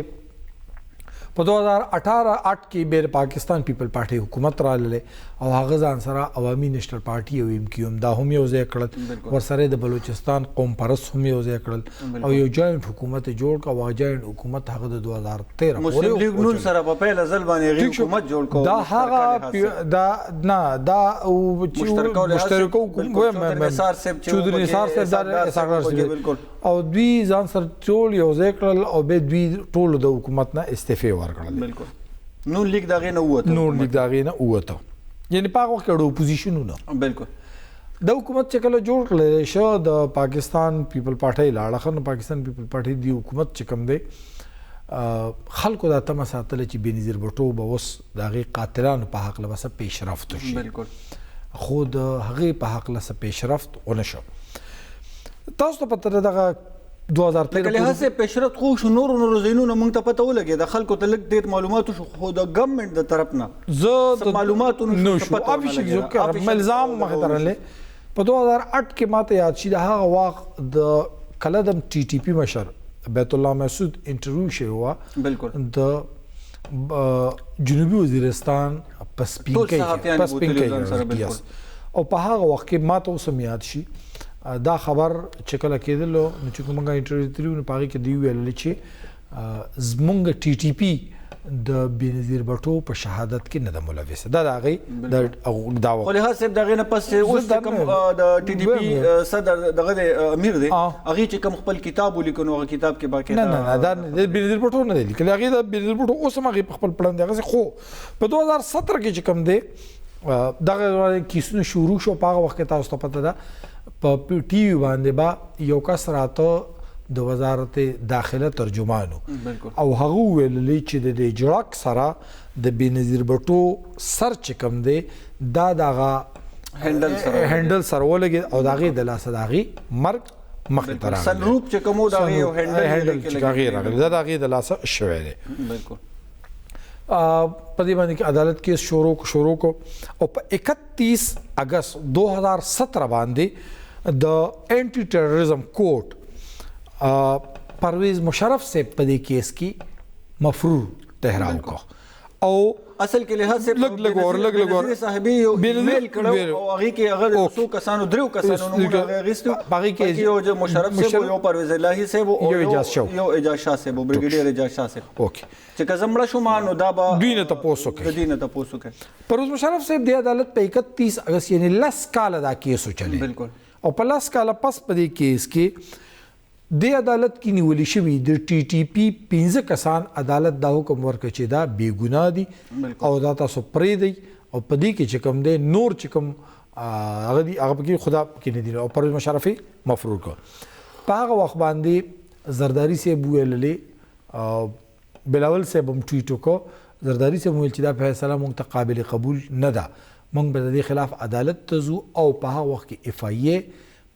په 2018 8 کې بیا د پاکستان پیپل پارټي حکومت راغلی او هغه ځان سره عوامي نېشنل پارټي او ایم کیو ایم دا هم یو ځای کړل، ورسره د بلوچستان قوم پرست هم یو ځای کړل او یو جاینټ حکومت یې جوړ کړ او هغه جاینټ حکومت هغه د 2013 پورې مسلم لیګ نون وچلېد. سره په پیله ځل باندې هغې ټیک شو. حکومت جوړ کړ. دا مشترکه هغه لحاظ سره. دا نه، دا او چې مشترکه لحاظ سره. مشترکه حکومت بالکل. وایم، چودري نثار صاحب چې چودري وپکې، نثار صاحب دا اسحاق ډار اسحاق صاحب ډار وپکې، صاحب. بالکل. او دوی ځان سره ټول یو ځای کړل او بیا دوی ټولو د حکومت نه استعفی ورکړلې. بالکل. نون لیګ د هغې نه ووته. نون لیګ د هغې نه ووته، یعنی په هغه وخت کې د اپوزیشنونه. بالکل. د حکومت چې کله جوړ کړل شو د پاکستان پیپل پارټۍ لاړه، نو پاکستان پیپل پارټۍ دی حکومت چې کوم دی، خلکو دا تمه ساتله چې بنظیر بټو به اوس د هغې قاتلانو په حقله به څه پیشرفت وشي. بالکل. خو د هغې په حقله څه پیشرفت ونه شو. تاسو ته پته ده دغه 2013 لکه لحاظ پورې صاحب پیشرفت خو شو، نورو نورو ځایونو موږ ته پته ولګېده، خلکو ته لږ ډېر معلومات وشو، خو د ګورنمنټ د طرف نه زه څه د معلومات ونه شو، نو څه شو. پته ونه افیشل لګېده. زه کړم. افیشل الزام څه مخې ته ونه راغلی. په 2008 کې ما ته یاد شي د هغه وخت د کلدم ټي ټي پي مشر بیت الله محسود انټرویو شوی وه. بالکل. د جنوبي وزیرستان په سپینکۍ ټول کې، صحافیان په یې بوتلي سپینکۍ ځان سره، کې، بالکل. یس. او په هغه وخت کې ما ته اوس هم یاد شي دا خبر چې کله کېدلو، نو چې کوم موږ انټرویو تللی وو، نو په هغې کې دوی ویل چې زمونږ ټي ټي پي د بنظیر بټو په شهادت کې نه ده ملوثه. دا د هغې د دا خو لحاظ صاحب د هغې نه پس چې اوس زه دا چې کوم، نه یم. د ټي ټي پي، ویم. صدر دغه دی، امیر دی، هغې چې کوم خپل کتاب ولیکه، نو هغه کتاب کې باقاعده نه، نه، نه، دا د بنظیر بټو نه دی لیکلی. هغې د بنظیر بټو اوس هم هغې په خپل پلان دی هغسې. خو په 2017 کې چې کوم دی، دغه کیسونه شروع شو. په هغه وخت کې تاسو ته پته ده په پی ټي وي باندې به یو کس راته د وزارت داخله ترجمانو. بالکل. او هغه ویلې چې د دې جړک سره د بنظیر بټو سر چې کوم دی، دا دغه هینډل سره هینډل سره ولګېد او د هغې د لاسه د هغې مرګ مخې ته راغلی. سنروپ چې کوم و، د هغې یو سنروپ، هینډل هینډل کې چې لګېدلی. هغې راغلی، دا د هغې د لاسه شوی دی. بالکل. په دې باندې کې عدالت کیس شروع کو او په 31 اگست 2017 باندې د انټي ټیرریزم کورټ، پرویز مشرف صاحب په دې کیس کې مفرور ټهراو کړ او اصل کې لحاظ صاحب لګ لګ ور لګ لګ ور صاحب یو ایمیل کړو او هغه کې هغه څو کسانو دریو کسانو نومونه هغه غیستو هغه کې یو مشرف صاحب یو پرویز الهی صاحب او یو اعجاز شاه صاحب بریګیډیر اعجاز شاه صاحب اوکې چې که زه مړه شوم نو دا به دوی نه تپوس وکړي د دوی نه تپوس وکړي. پرویز مشرف صاحب د عدالت په 31 اګست یعنی لس کاله دا کیس وچلې بالکل او په لس کاله پس په دې کیس کې د عدالت کې نیول شوي د ټي ټي پي 15 کسان عدالت دا حکم ورکړ چې دا بې ګناه دي او دا تاسو پرېږدئ او په دې کې چې کوم دی نور چې کوم هغه دي هغه پکې خدا پکې نه دي او پرویز مشرف یې مفرور کړ. په هغه وخت باندې زرداري صاحب ویللې، بلاول صاحب هم ټویټ وکړ، زرداري صاحب ویل چې دا فیصله موږ ته قابل قبول نه ده، موږ به د دې خلاف عدالت ته ځو. او په هغه وخت کې اف آی ای،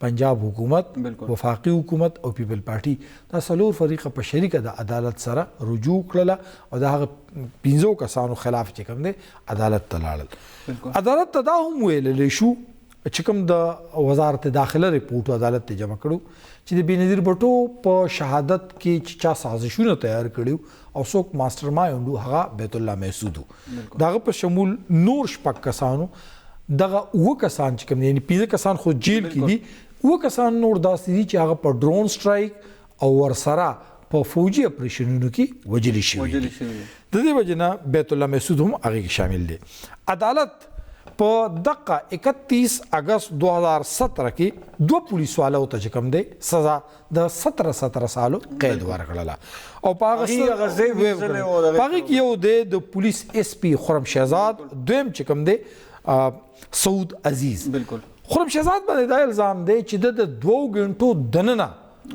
پنجاب حکومت، وفاقي حکومت او پیپل پارټي دا څلور فریقه په شریکه د عدالت سره رجوع کړله او د هغه پنځو کسانو خلاف چې کوم دی عدالت ته لاړل. عدالت ته دا هم ویللی شو چې کوم د وزارت داخله رپورټ عدالت ته جمع کړو چې د بېنظیر بټو په شهادت کې چې چا سازشونه تیار کړي او څوک ماستر ماینډ و هغه بیت الله محسود و، د هغه په شمول نور شپږ کسانو، دغه اووه کسان چې کوم دي یعنی پنځه کسان خو جیل کې دي، اووه کسان نور داسې دي چې هغه په ډرون سټرایک او ورسره په فوجي اپریشنونو کې وژل شوي دي. د دې وجې نه بیت الله محسود هم هغې کې شامل دی. عدالت په دقه 31 اګست 2017 کې دوه پولیس والو ته چې کوم دی سزا د 17 سالو قید ورکړله او په هغه هغې کې یو دی د پولیس اس پی خرم شهزاد، دویم چې کوم دی سعود عزیز. خرم شهزاد باندې دا الزام دی چې د دوو غنټو دننه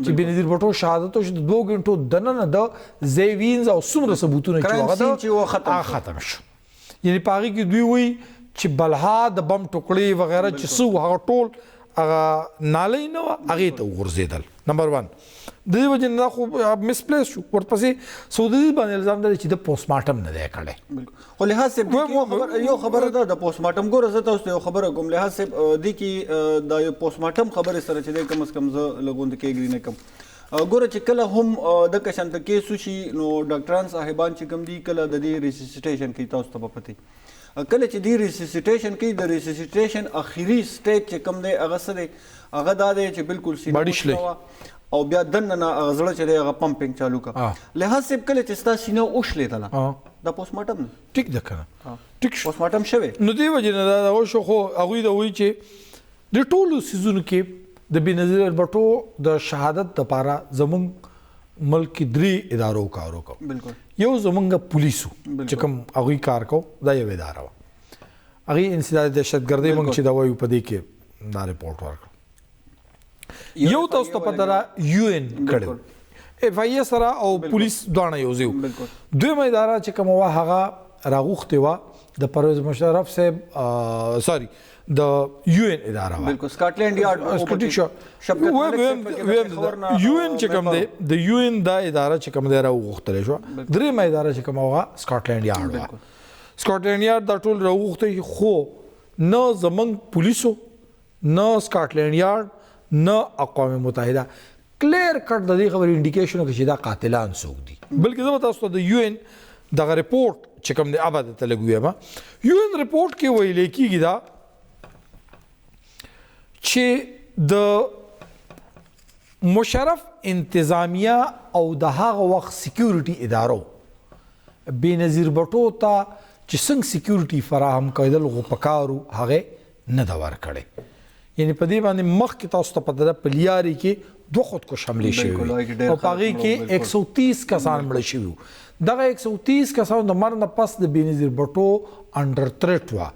چې بېنظیر بټو شهادت وشو، د دوو غنټو دننه د ځای وینځ او څومره ثبوتونه چې هغه ختم شو. یعنی په هغې کې دوی وایي چې بلها د بم ټوکړې وغیره چې څه وو هغه ټول هغه نالۍ نه وه هغې ته وغورځېدل. نمبر 1 د دې وجې نه دا خو مسپلیس شو. ورپسې سعود عزیز باندې الزام دی چې د پوسټ مارټم نه دی کړی. خو لحاظ صاحب یو خبره ده د پوسټ مارټم، ګوره زه تاسو ته یو خبره کوم. لحاظ صاحب دې کې دا یو پوسټ مارټم خبرې سره چې دی کم از کم زه لږ غوندې کې اګري نه کوم. ګوره چې کله هم د کشان ته کیس وشي نو ډاکټران صاحبان چې کوم دي کله د دې ریسیسیټیشن کوي، تاسو ته به پته کله چې دی ریسیسیټیشن کوي د ریسیسیټیشن اخري سټیج چې کوم دی هغه څه دی، هغه دا دی چې بالکل سینه او بیا دننه هغه زړه چې دی هغه پمپینګ چالو کړه. لحاظ صاحب کله چې ستا سینه وشلېدله دا پوسټ مارټم دی، ټیک ده که نه؟ ټیک شو، پوسټ مارټم شوی. نو دې وجې نه دا وشو. خو هغوی دا وایي چې د ټولو څیزونو کې د بېنظیر بټو د شهادت دپاره زمونږ ملک کې درې ادارو کار وکړ. یو زمونږ پولیسو چې کوم هغوی کار کو دا یو اداره وه، هغې انسداد دهشتګردۍ موږ چې دا وایو په دې کې دا رپورټ ورکړ. یو تاسو ته پته ده یو ان کړی اف آی ای سره او پولیس دواړه یو ځای وو. دویمه اداره چې کومه وه هغه راغوښتې وه د پرویز مشرف صاحب سوري د یو ان اداره وه، بالکل سکاټلند یارډ یو ان چې کوم دی د یو ان دا اداره چې کوم دی راوغوښتل شوه. درېیمه اداره چې کومه وه سکاټلند یارډ وه. سکاټلند یارډ دا ټول راوغوښتی، خو نه زمونږ پولیسو نه سکاټلند یارډ نه اقوام متحده کلیر کټ د دې خبرې انډیکیشن وکړي چې دا قاتلان څوک دي. بلکې زه به تاسو ته د یو ان دغه رپورټ چې کوم دی ابا درته لږ ووایم. یو ان رپورټ کې ویل کېږي دا چې د مشرف انتظامیه او د هغه وخت سکیورټي ادارو بېنظیر بټو ته چې څنګه سکیورټي فراهم کېدل غو پکارو هغه نه ده ورکړې. یعنی په دې باندې مخکې تاسو ته پته ده په لیارې کې دوه خودکش حملې شوې وې او په هغې کې 130 کسان مړه شوي وو. دغه 130 کسانو د مرګ نه پس د بېنظیر بټو انډر تریټ وه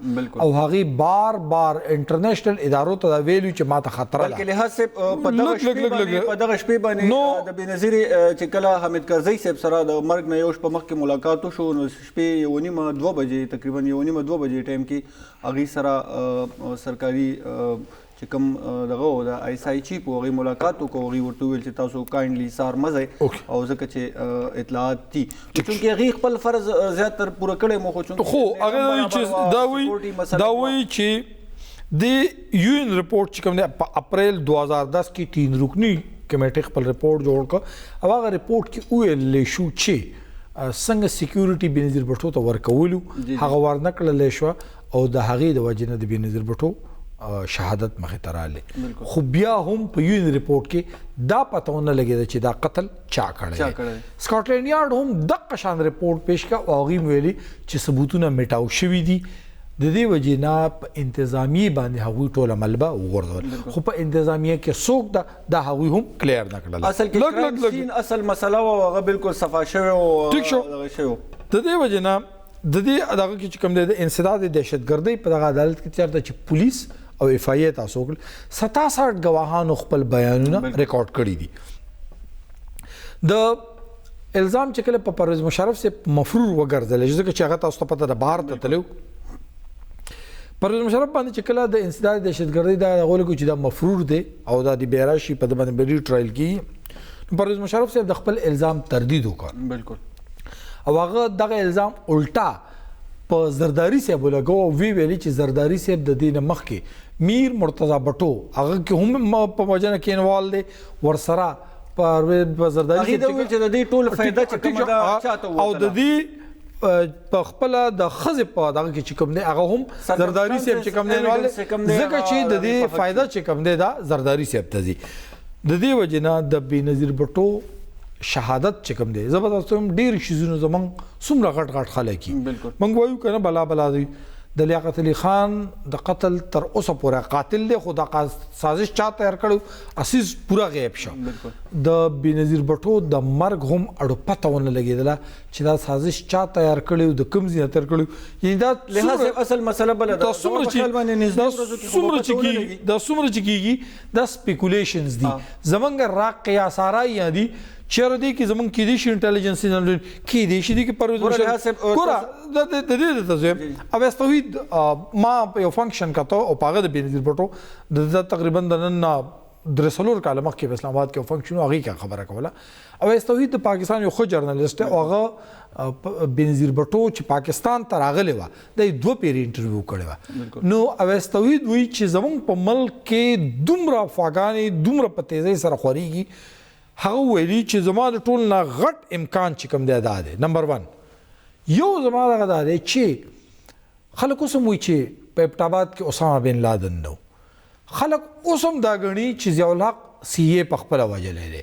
او هغې بار بار انټرنیشنل ادارو ته دا ویلي چې ماته خطره ده. بلکې لحاظ صاحب په دغه شپې باندې د بېنظیر چې کله حامد کرزی صاحب سره د مرګ نه یو شپه مخکې ملاقات وشو نو شپې 1:30 2 بجې تقریبا 1:30 2 بجې ټایم کې هغې سره سرکاري چې کوم دغه و د آی اس آی چیف و هغې ملاقات وکړو. هغې ورته وویل چې تاسو کاینډلی سار مه ځئ او ځکه چې اطلاعات دي چونکې هغې خپل فرض زیات تر پوره کړی مو. خو چونکې خو هغه چې دا وایي چې د یو ان رپورټ چې کوم دی په اپریل 2010 کې 3 رکني کمیټې خپل رپورټ جوړ کړ او هغه رپورټ کې وویل شو چې څنګه سکیورټي بنظیر بټو ته ورکولو هغه ورنکړل شو او د هغې د وجې نه د بنظیر بټو شهادت مخې ته راغلی. خو بیا هم په یون رپورټ کې دا پته ونه لګېده چې دا قتل چا کړی دی. سکاټلنډ یارډ هم دقه شان رپورټ پیش کړ او هغوی ویلي چې ثبوتونه میټاو شوي دي، د دې وجې نه په انتظامیې باندې هغوی ټوله ملبه وغورځول. خو په انتظامیه کې څوک ده دا هغوی هم کلیر نه کړله. اصل کې کرایم سین اصل مسله وه، هغه بالکل صفا شوی او ټیک شو. د دې وجې نه د دې دغه کې چې کوم دی د انسداد دهشتګردۍ په دغه عدالت کې چېرته چې پولیس او اف آی ای تاسو وکړل 67 ګواهانو خپل بیانونه ریکارډ کړي دي. د الزام چې کله په پرویز مشرف صاحب مفرور وګرځول ځکه چې هغه تاسو ته پته ده بهر ته تللی، پرویز مشرف باندې چې کله د انسداد دهشتګردۍ دا هغه ولګو چې دا مفرور دی او دا د بیراشي په ده باندې بری ټرایل کېږي، نو پرویز مشرف صاحب د خپل الزام تردید وکړ. بالکل. او هغه دغه الزام الټا په زرداري صاحب ولګو او وی ویلي چې زرداري صاحب د دې نه مخکې میر مرتضی بټو هغه کې هم په وژنه کې انوال دی، ورسره په زرداري صاحب چې د دې ټول فایده چې کومه ده چاته او د دې په خپله د ښځې په دغه کې چې کوم دی هغه هم زرداري صاحب چې کوم دی انوال دی، ځکه چې د دې فایده چې کوم دی دا زرداري صاحب ته ځي. د دې وجې نه د بېنظیر بټو شهادت چې کوم دی، زه به تاسو ته وایم ډېر شیزونه زمونږ څومره غټ غټ خلک دي، موږ وایو که نه بلا بلا دی. د لیاقت علي خان د قتل تر اوسه پورې قاتل دی، خو دا سازش چا تیار کړی اسیز پوره غیب شو. د بېنظیر بټو د مرګ هم اړو پته ونه لګېدله چې دا سازش چا تیار کړی او د کوم ځای نه تیار کړی. یعنې دا لحاظ اصل مسله بله ده، دا څومره چې کېږي دا سپیکولیشنز دي، زمونږ را قیاسارایان دي. چېرې دی کې زمونږ کېدای شي انټلیجنس کېدای شي دي کې پرویز مشرف ګوره د دې درته زه وایم. اویس توحید ما په یو فنکشن کته او په هغه د بېنظیر بټو د تقریبا د نن نه 3-4 کاله مخکې په اسلام آباد کې یو فنکشن و، هغې کې خبره کوله. اویس توحید د پاکستان یو ښه جرنلسټ دی او هغه بېنظیر بټو چې پاکستان ته راغلې وه دا یې 2 پیرې انټرویو کړې وه. نو اویس توحید وایي چې زمونږ په ملک کې دومره افواګانې دومره په تیزۍ سره خورېږي. هغه ویلي چې زما د ټول نه غټ امکان چې کوم دی دا دی، نمبر 1 یو زما دغه دا دی چې خلک اوس هم وایي چې په ایبټ آباد کې اسامه بن لادن نه و، خلک اوس هم دا ګڼي چې ضیاءالحق سی ای په خپله وژلی دی،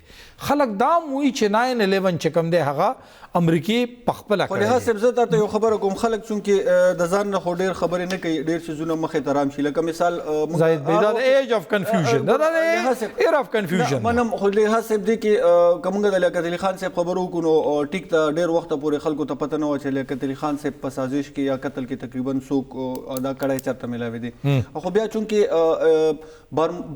خلک دا هم وایي چې 9/11 چې کوم دی هغه امریکې په خپله کړی دی. خو لحاظ صاحب زه تاته یو خبره کوم، خلک چونکې د ځان نه خو ډېر خبرې نه کوي، ډېر څیزونه مخې ته رام شي، لکه مثال زاهد بھائی دا د ایج آف کنفیوژن، دا د ایر آف کنفیوژن منم. خو لحاظ صاحب دې کې که موږ د لیاقت علي خان صاحب خبرو وکړو نو ټیک ته ډېر وخته پورې خلکو ته پته نه وه چې لیاقت علي خان صاحب په سازش کې یا قتل کې تقریبا څوک دا کړی چېرته میلاوي دی. خو بیا چونکې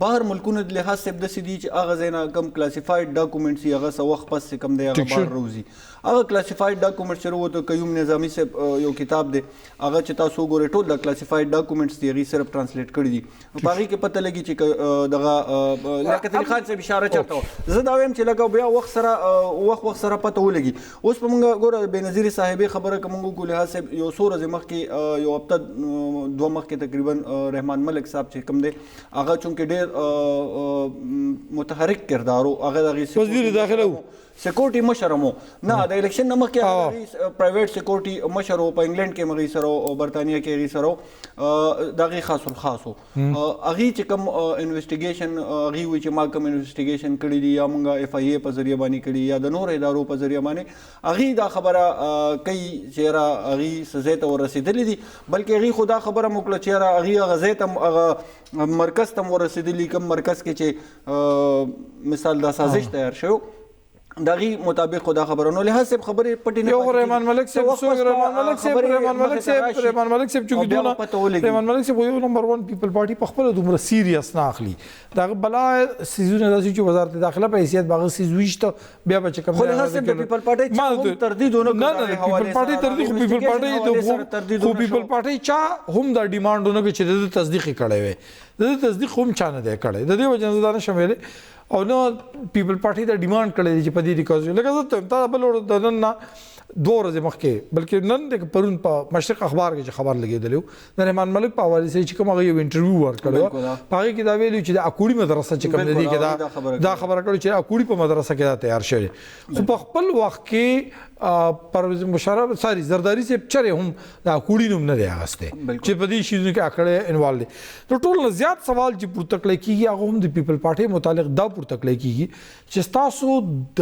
بهر ملکونه د لحاظ صاحب داسې دي چې هغه ځای نه کوم کلاسیفاید ډاکومنټس یې هغه څه وخت پس چې کوم دی هغه بهر راوځي. هغه کلاسیفاید ډاکومنټس چې راووتو، قیوم نظامي صاحب یو کتاب دی هغه چې تاسو وګورئ ټول د کلاسیفاید ډاکومنټس دي، هغې صرف ټرانسلیټ کړي دي. په هغې کې پته لګي چې دغه لیاقت علي خان صاحب اشاره چېرته وه. زه دا وایم چې لکه بیا وخت سره وخت وخت سره پته ولګي. اوس په موږ ګوره بېنظیر صاحبې خبره که موږ وکړو، لحاظ صاحب یو څو ورځې مخکې یو هفته دوه مخکې تقریبا رحمان ملک صاحب چې کوم دی هغه چونکې ډېر متحرک کردار و، هغه د هغې وزیر داخله و، سکیورټي مشر هم و، نه د الیکشن نه مخکې هغه پرایویټ سکیورټي مشر و، په انګلند کې هم هغې سره و او برطانیه کې هغې سره و، د هغې خاص الخاص و. هغې چې کوم انویسټیګیشن هغې وایي چې ما کوم انویسټیګیشن کړي دي یا موږ اف آی ای په ذریعه باندې کړي یا د نورو ادارو په ذریعه باندې، هغې دا خبره کوي چې یاره هغې څه ځای ته ورسېدلي دي، بلکې هغې خو دا خبره هم وکړه چې یاره هغې هغه ځای ته هم هغه مرکز ته هم ورسېدلي، کوم مرکز کې چې مثال دا سازش تیار شوی د هغې مطابق خو دا خبره. نو لحاظ صاحب خبرې پټې نه یو رحمان ملک صاحب رحمان ملک صاحب رحمان ملک صاحب رحمان ملک صاحب چونکې دونه رحمان ملک صاحب یو نمبر 1 پیپل پارټي په خپله دومره سیریس نه اخلي، د هغه بلا څیزونه داسې چې وزارت داخله په حیثیت به هغه څیز ویشته بیا به چې کوم خو لحاظ صاحب د پیپل پارټۍ چا هم تردید ونه کړ. نه نه پیپل پارټۍ تردید، خو پیپل پارټۍ خو پیپل پارټۍ چا هم دا ډیمانډ ونه کړ چې د ده تصدیق یې کړی وی، د ده تصدیق هم چا نه دی کړی، د دې وجې نه زه دا نه شم ویلی. او نه پیپل پارټي دا ډیمانډ کړی دی چې په دې دې کاز لکه زه ته تا بل ور د نن نه دوه ورځې مخکې، بلکې نن د پرون په مشرق اخبار کې چې خبر لګېدلی و، د رحمان ملک په حوالې سره چې کوم هغه یو انټرویو ورکړی و، په هغې کې دا ویلي چې د اکوړي مدرسه چې کوم دی کې دا خبره کړې چې اکوړي په مدرسه کې دا تیار شوی. خو په خپل وخت کې پرویز مشرف ساری زرداري صاحب چرې هم د اکوړي نوم نه دی اخیستی چې په دې شیزونو کې اکړی انوالو دی. نو ټول نه زیات سوال چې پورته کړی کېږي هغه هم د پیپل پارټۍ متعلق دا پورته کړی کېږي چې ستاسو د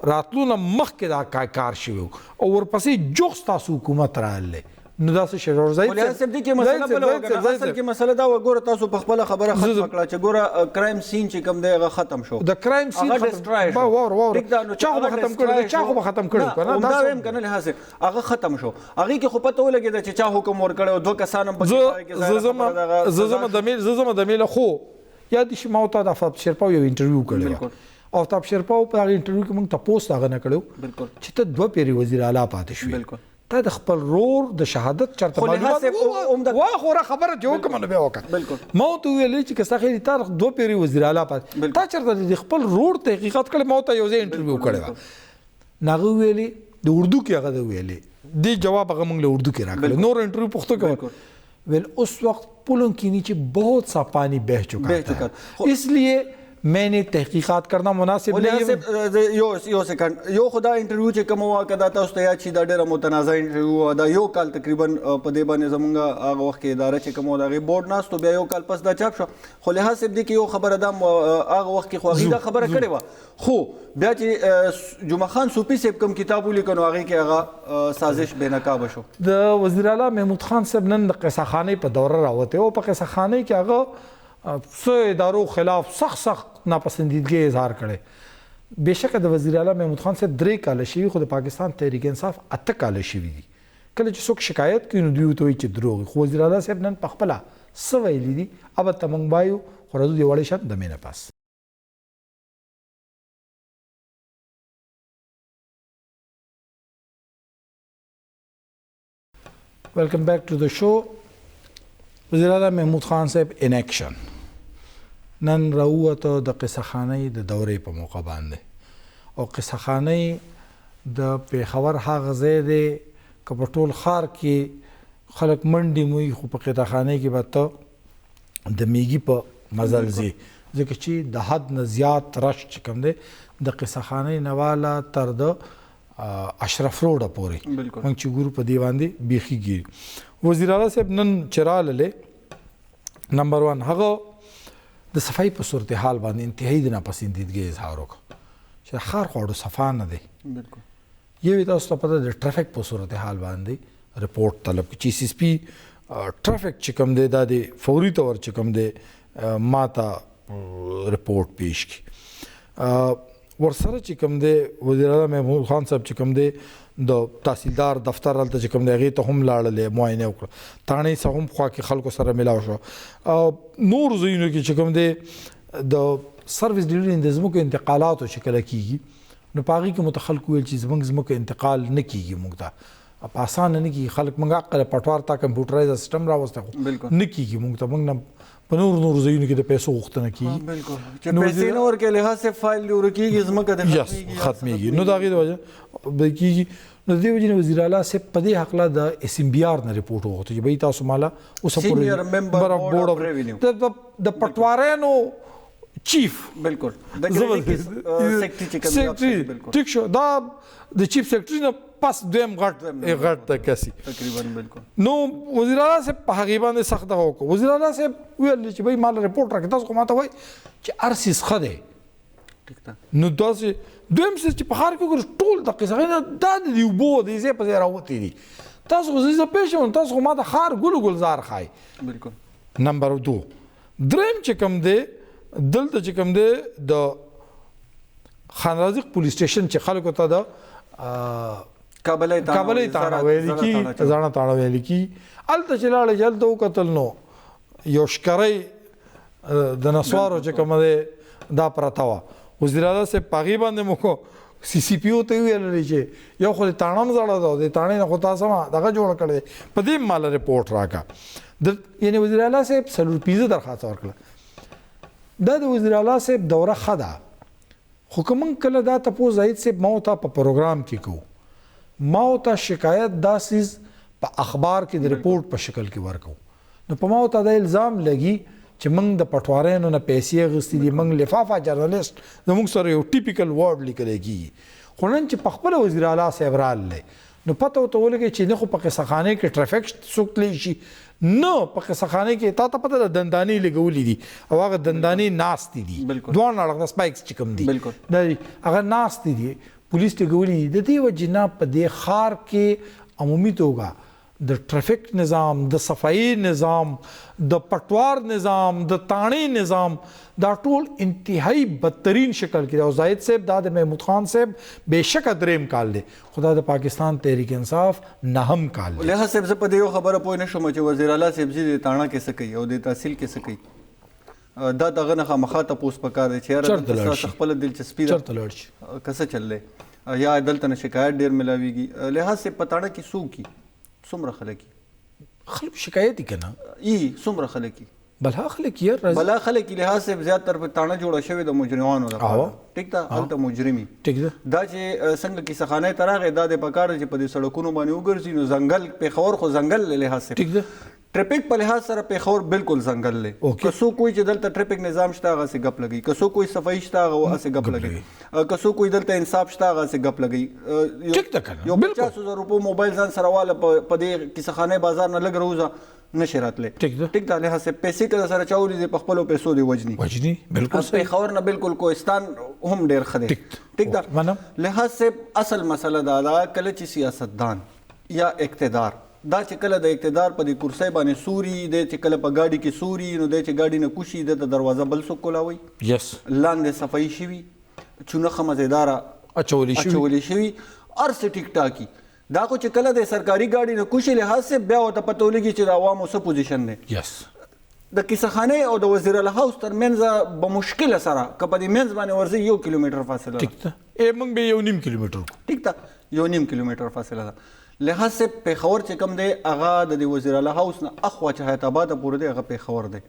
راتلو نه مخکې دا کار شوی او ورپسې جوخت ستاسو حکومت راغلی، نو دا څه شی زاهد صاحب دې کې مسله بله وه کنه. اصل کې مسله دا وه، ګوره تاسو په خپله خبره ختمه کړه چې ګوره کرایم سین چې کوم دی هغه ختم شو، د کرایم سین هغه ډیسټرای شو. وره چا خو به ختم کړی، چا خو به ختم کړی کنه، دا وایم کنه لحاظ هغه ختم شو. هغې کې خو پته ولګېده چې چا حکم ورکړی او دوه کسان هم پکې زه ځمه د میله. خو یاد شي ما ورته د آفتاب شېرپاو یو انټرویو کړې وه. آفتاب شېرپاو په هغې انټرویو کې موږ تپوس هغه نه کړی چې ته دوه پېرې وزیر اعلی پاتې شوې، تا د خپل رور د شهادت چرته معلومات وا خوره خبره چې وکړم نو بیا وکړه. ما ورته وویل چې که ستا خیر تا دوه پېرې وزیر اعلی پاتې، تا چرته د خپل رور تحقیقات کړی؟ ما ورته یو ځای انټرویو کړې وه. نو هغه وویلې د اردو کې، هغه وویلې دې جواب هغه موږ له اردو کې راکړی، نور انټرویو پښتو کې ویل اس وخت پلوں کے نیچے بہت سا پانی بہ چکا تھا، اس لیے میں نے تحقیقات کرنا مناسب نہیں ہے. یو سیکنډ، یو خدا انټرویو چې کوم وه که دا تاسو ته یاد شي، دا ډېره متنازع انټرویو وه. دا یو کال تقریبا په دې باندې زمونږ هغه وخت کې اداره چې کوم وه د هغې بورډ ناست و، بیا یو کال پس دا چاپ شو. خو لحاظ صاحب دې کې یو خبره دا هغه وخت کې خو هغې دا خبره کړې وه، خو بیا چې جمعه خان صوفي صاحب کوم کتاب ولیکه نو هغې کې هغه سازش بې نقابه شو. د وزیر اعلی محمود خان صاحب نن د قصه خانې په دوره راوتی او په قصه خانې کې هغه څه ادارو خلاف سخت سخت ناپسندیدګۍ اظهار کړی. بېشکه د وزیر اعلی محمود خان صاحب 3 کاله شوي، خو د پاکستان تحریک انصاف 8 کاله شوي دي. کله چې څوک شکایت کوي نو دوی ورته وایي چې دروغ. خو وزیر اعلی صاحب نن په خپله څه ویلي دي البته موږ وایو، خو راځو دې وړې شان د مینه پس. Welcome back to the show. وزیر اعلی محمود خان صاحب ان اکشن نن راووته د قصه خانۍ د دورې په موقع باندې، او قصه خانۍ د پېښور هغه ځای دی که په ټول ښار کې خلک منډې موي، خو په قصه خانۍ کې به ته د میږي په مزل ځې، ځکه چې د حد نه زیات رش چې کوم دی د قصه خانۍ نه والا تر د اشرف روډه پورې موږ چې ګورو په دې باندې بیخي ګیري. وزیر اعلی صاحب نن چې راللې نمبر 1 هغه د صفایي په صورتحال باندې انتهایي د ناپسندیدګۍ اظهار وکړ چې ښار خو اړو صفا نه دی. یو یې تاسو ته پته د ټرافیک په صورتحال باندې رپورټ طلب کړ چې سی اس پي ټرافیک چې کوم دی دا د فوري طور چې کوم دی ما ته رپورټ پیش کړي. ورسره چې کوم دی وزیر اعلی محمود خان صاحب چې کوم دی د تحصیلدار دفتر هلته چې کوم دی هغې ته هم لاړلې معاینه وکړه، تاڼې څخه هم خوا کې خلکو سره میلاو شو. نور ځایونو کې چې کوم دی د سرویس ډیلري د ځمکو انتقالاتو چې کله کېږي نو په هغې کې مو ته خلکو ویل چې زموږ ځمکو انتقال نه کېږي، موږ ته په اسانه نه کېږي. خلک موږ عقل پټوار ته کمپیوټرایز سیستم راوستی خو نه کېږي موږ ته، موږ نه په نور نور ځایونو کې د پیسو غوښتنه کېږي. بالکل چې پیسې نه ورکړې لحاظ صاحب فایل دې ورکېږي، ځمکه دې ختمېږي. نو د هغې د وجه به کېږي. نو د دې وجې نه وزیر اعلی صاحب په دې هکله د اس ام بي آر نه رپورټ وغوښت چې بھائی تاسو ماله اوسه پورې بورډ اف ریونیو د پټوارانو چیف، بالکل د سیکریټری، ټیک شو، دا د چیف سیکریټری نه پس دویم غټ غټ کسي تقریبا. بالکل نو وزیر اعلی صاحب په هغې باندې سخت دغه وکړو. وزیر اعلی صاحب وویل چې بھائی مال رپورټ راکړه، تاسو خو ماته وایي چې هر څیز ښه دی. نو داسې دویم څیز چې په ښار کې وګورئ ټول د قصه نه دا د دې اوبو د ځای په ځای راوتي دي. تاسو خو زه پوه شوم، تاسو خو ماته ښار ګل ګلزار ښایي. بالکل نمبر 2 دریم چې کوم دی دلته چې کوم دی د خان رازق پولیس سټیشن چې خلکو ته د کابلۍ تاڼه ویل کېږي، زاڼه تاڼه ویل کېږي، هلته چې لاړې چې هلته وکتل نو یو ښکرۍ د نسوارو چې کومه دی دا پرته وه. وزیر اعلی صاحب په هغې باندې مو سی سی پي او ته وویل چې یو خو د تاڼه هم زړه ده او د تاڼې نه خو تا سمه دغه جوړه کړې، په دې ماله رپورټ راکړه. یعنې وزیر اعلی صاحب 4-5 درخواست ورکړه. دا د وزیر اعلی صاحب دوره ښه ده، خو که موږ کله دا تپوس زاهد صاحب ما او تا په پروګرام کې کوو ما او تا شکایت دا څیز په اخبار کې د رپورټ په شکل کې ورکو، نو په ما او تا دا الزام لګي چې موږ د پټواریانو نه پیسې اخیستې دي، موږ لفافه جرنلسټ، زموږ سره یو ټیپیکل ورډ لیکل کېږي. خو نن چې په خپله وزیر اعلی صاحب راغلی، نو پته ورته ولګي چې نه خو په قصه خانې کې ټریفک څوک تللی شي، نه په قصه خانې کې تا ته پته ده دندانې لګولې دي او هغه دندانې ناستې دي، دواړه اړخ د سپایکس چې کوم دي هغه ناستې دي، پولیس لګولې دي. د دې وجې نه په دې ښار کې عمومي توګه د ټریفک نظام، د صفایي نظام، د پټوار نظام، د تاڼې نظام، دا ټول انتهایی بدترین شکل کې دی. او زاهد صاحب دا د محمود خان صاحب بېشکه دریم کال دی، خو دا د پاکستان تحریک انصاف نهم کال دی. لحاظ صاحب زه په دې یو خبره پوه نه شوم چې وزیر اعلی صاحب ځي د تاڼه کې څه کوي او د تحصیل کې څه کوي. دا دغه نه خامخا تپوس پکار دی چې یاره چېرته لاړ شي، خپله دلچسپي ده، چېرته لاړ شي، که څه چل دی، یا دلته نه شکایت ډېر ملاویږي. لحاظ صاحب په تاڼه کې څوک دي، څومره خلک دي؟ خلک شکایت دي که نه؟ ای څومره خلک دي؟ بلها خلک یې راځي، بلا خلک یې. لحاظ صاحب زیات تر په تاڼه جوړه شوې د مجرمانو لپاره، ټیک ده، هلته مجرمي، ټیک ده. دا چې څنګه کیسه خانې ته راغی، دا د پکار چې په دې سړکونو باندې وګرځي، نو ځنګل پېښور خو ځنګل دی لحاظ صاحب، ټیک ده. ټریفک په لحاظ سره پېښور بالکل ځنګل دی. که څوک وایي چې دلته ټریفک نظام شته، هغسې ګپ لګوي. که څوک وایي صفایي شته، هغه هسې ګپ لګوي. که څوک وایي دلته انصاف شته، هغه هسې ګپ لګوي. ټیک ده که نه؟ یو 50,000 روپو موبایل ځان سره واله، په دې کیسه خانې بازار نه لږ راوځه، نشي راتلی. ټیک ده، ټیک ده. لحاظ صاحب پیسې که سره چا ولیدې، په خپلو پیسو دې وژني، وژني، بالکل. پېښور نه بالکل کوهستان هم ډېر ښه دی، ټیک ده. لحاظ صاحب اصل مسله دا ده، کله چې سیاستدان یا اقتدار، دا چې کله د اقتدار په دې کرسۍ باندې سوري دی، چې کله په ګاډي کې سوري، نو دی چې ګاډي نه کوشي، ده ته دروازه بل څوک کولاوي، لاندې صفایي شوي، چونه ښه مزیداره اچولې شوي، هر څه ټیک ټاکي. دا خو چې کله د سرکاري ګاډي نه کوشي، لحاظ صاحب بیا ورته پته ولګي چې د عوامو څه پوزیشن دی. د کیسه خانې او د وزیر اعلی هاوس ترمنځ به مشکله سره که په دې منځ باندې ورځي 1 کیلومتر فاصله ده. ټیک ده، موږ به 1.5 کیلومتر وکړو. ټیک ده، 1.5 کیلومتر فاصله ده. لحاظ صاحب پېښور چې کوم دی، هغه د دې وزیر اعلی هاوس نه اخوا چې حیات آباد پورې دی، هغه پېښور دی.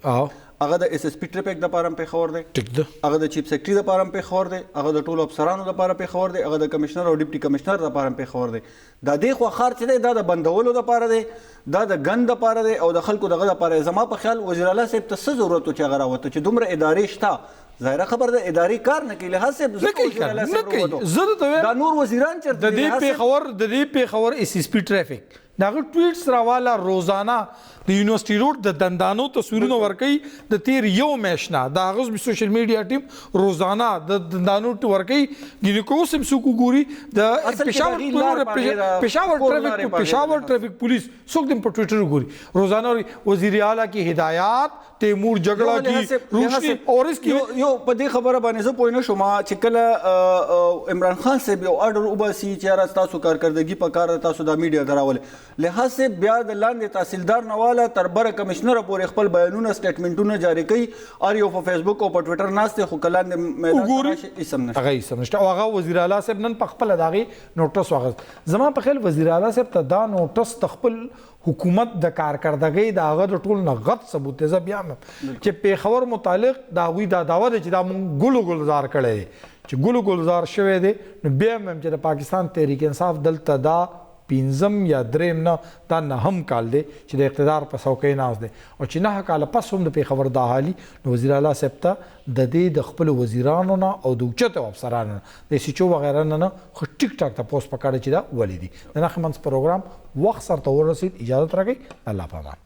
هغه د اس اس پي ټریفک دپاره هم پېښور دی، ټیک ده. هغه د چیف سیکرټري دپاره هم پېښور دی، هغه د ټولو افسرانو دپاره پېښور دی، هغه د کمشنر او ډپټي کمشنر دپاره هم پېښور دی. دا دې خوا ښار چې دی، دا د بندولو دپاره دی، دا د ګند دپاره دی او د خلکو دغه دپاره دی. زما په خیال وزیر اعلی صاحب ته څه ضرورت و چې هغه راوته، چې دومره ادارې شته، ظاهره خبر ده ادارې کار نه کوي. لحاظ صاحب نه کوي، نه کوي. زه درته وایم دا نور وزیران چېرته د دې پېښور اس اس پي ټریفک د هغه ټویټس راواله، روزانه د یونیورسټي روډ د دندانو تصویرونه ورکوي د تیر یو میاشت نه، د هغه سوشل میډیا ټیم روزانه د دندانو ورکوي. ګینې که اوس هم څوک وګوري د پېښور ټریفک پولیس څوک دې په ټویټر وګوري، روزانه وزیر اعلی کی هدایات، تیمور جګړه کی روشني اور اس کی. یو په دې خبره باندې زه پوه نه شوم چې کله عمران خان صاحب یو ارډر وباسي چې یاره ستاسو کارکردګي په کار ده، تاسو دا میډیا ته راولئ، لحاظ صاحب بیا د لاندې تحصیلدار نه واله تر بره کمشنر پورې خپل بیانونه سټیټمنټونه جاري کوي، هر یو په فیسبوک او په ټویټر ناست دی، خو که لاندې میدان ته راشي هېڅ هم نشته، هغه هېڅ هم نشته. او هغه وزیر اعلی صاحب نن په خپله د هغې نوټس واخیست. زما په خیال وزیر اعلی صاحب ته دا نوټس د خپل حکومت د کارکردګۍ د هغه د ټول نه غټ ثبوت دی. زه بیا هم چې پېښور متعلق د هغوی دا دعوه ده چې دا مونږ ګل ګلزار کړی دی، چې ګل ګلزار شوی دی، نو بیا هم چې د پاکستان تحریک انصاف دلته دا 5 یا 3 نه دا 9 کال دی چې د اقتدار په څوکۍ ناست دی، او چې 9 کاله پس هم د پېښور دا حالي، نو وزیر اعلی صاحب ته د دې د خپلو وزیرانو نه او د اوچتو افسرانو نه د اس ایچ او وغیره نه نه خو ټیک ټاک تپوس پکار دی چې دا ولې دي. د نښې منځ پروګرام وخت سرته ورسېد، اجازه راکړئ، الله په امان.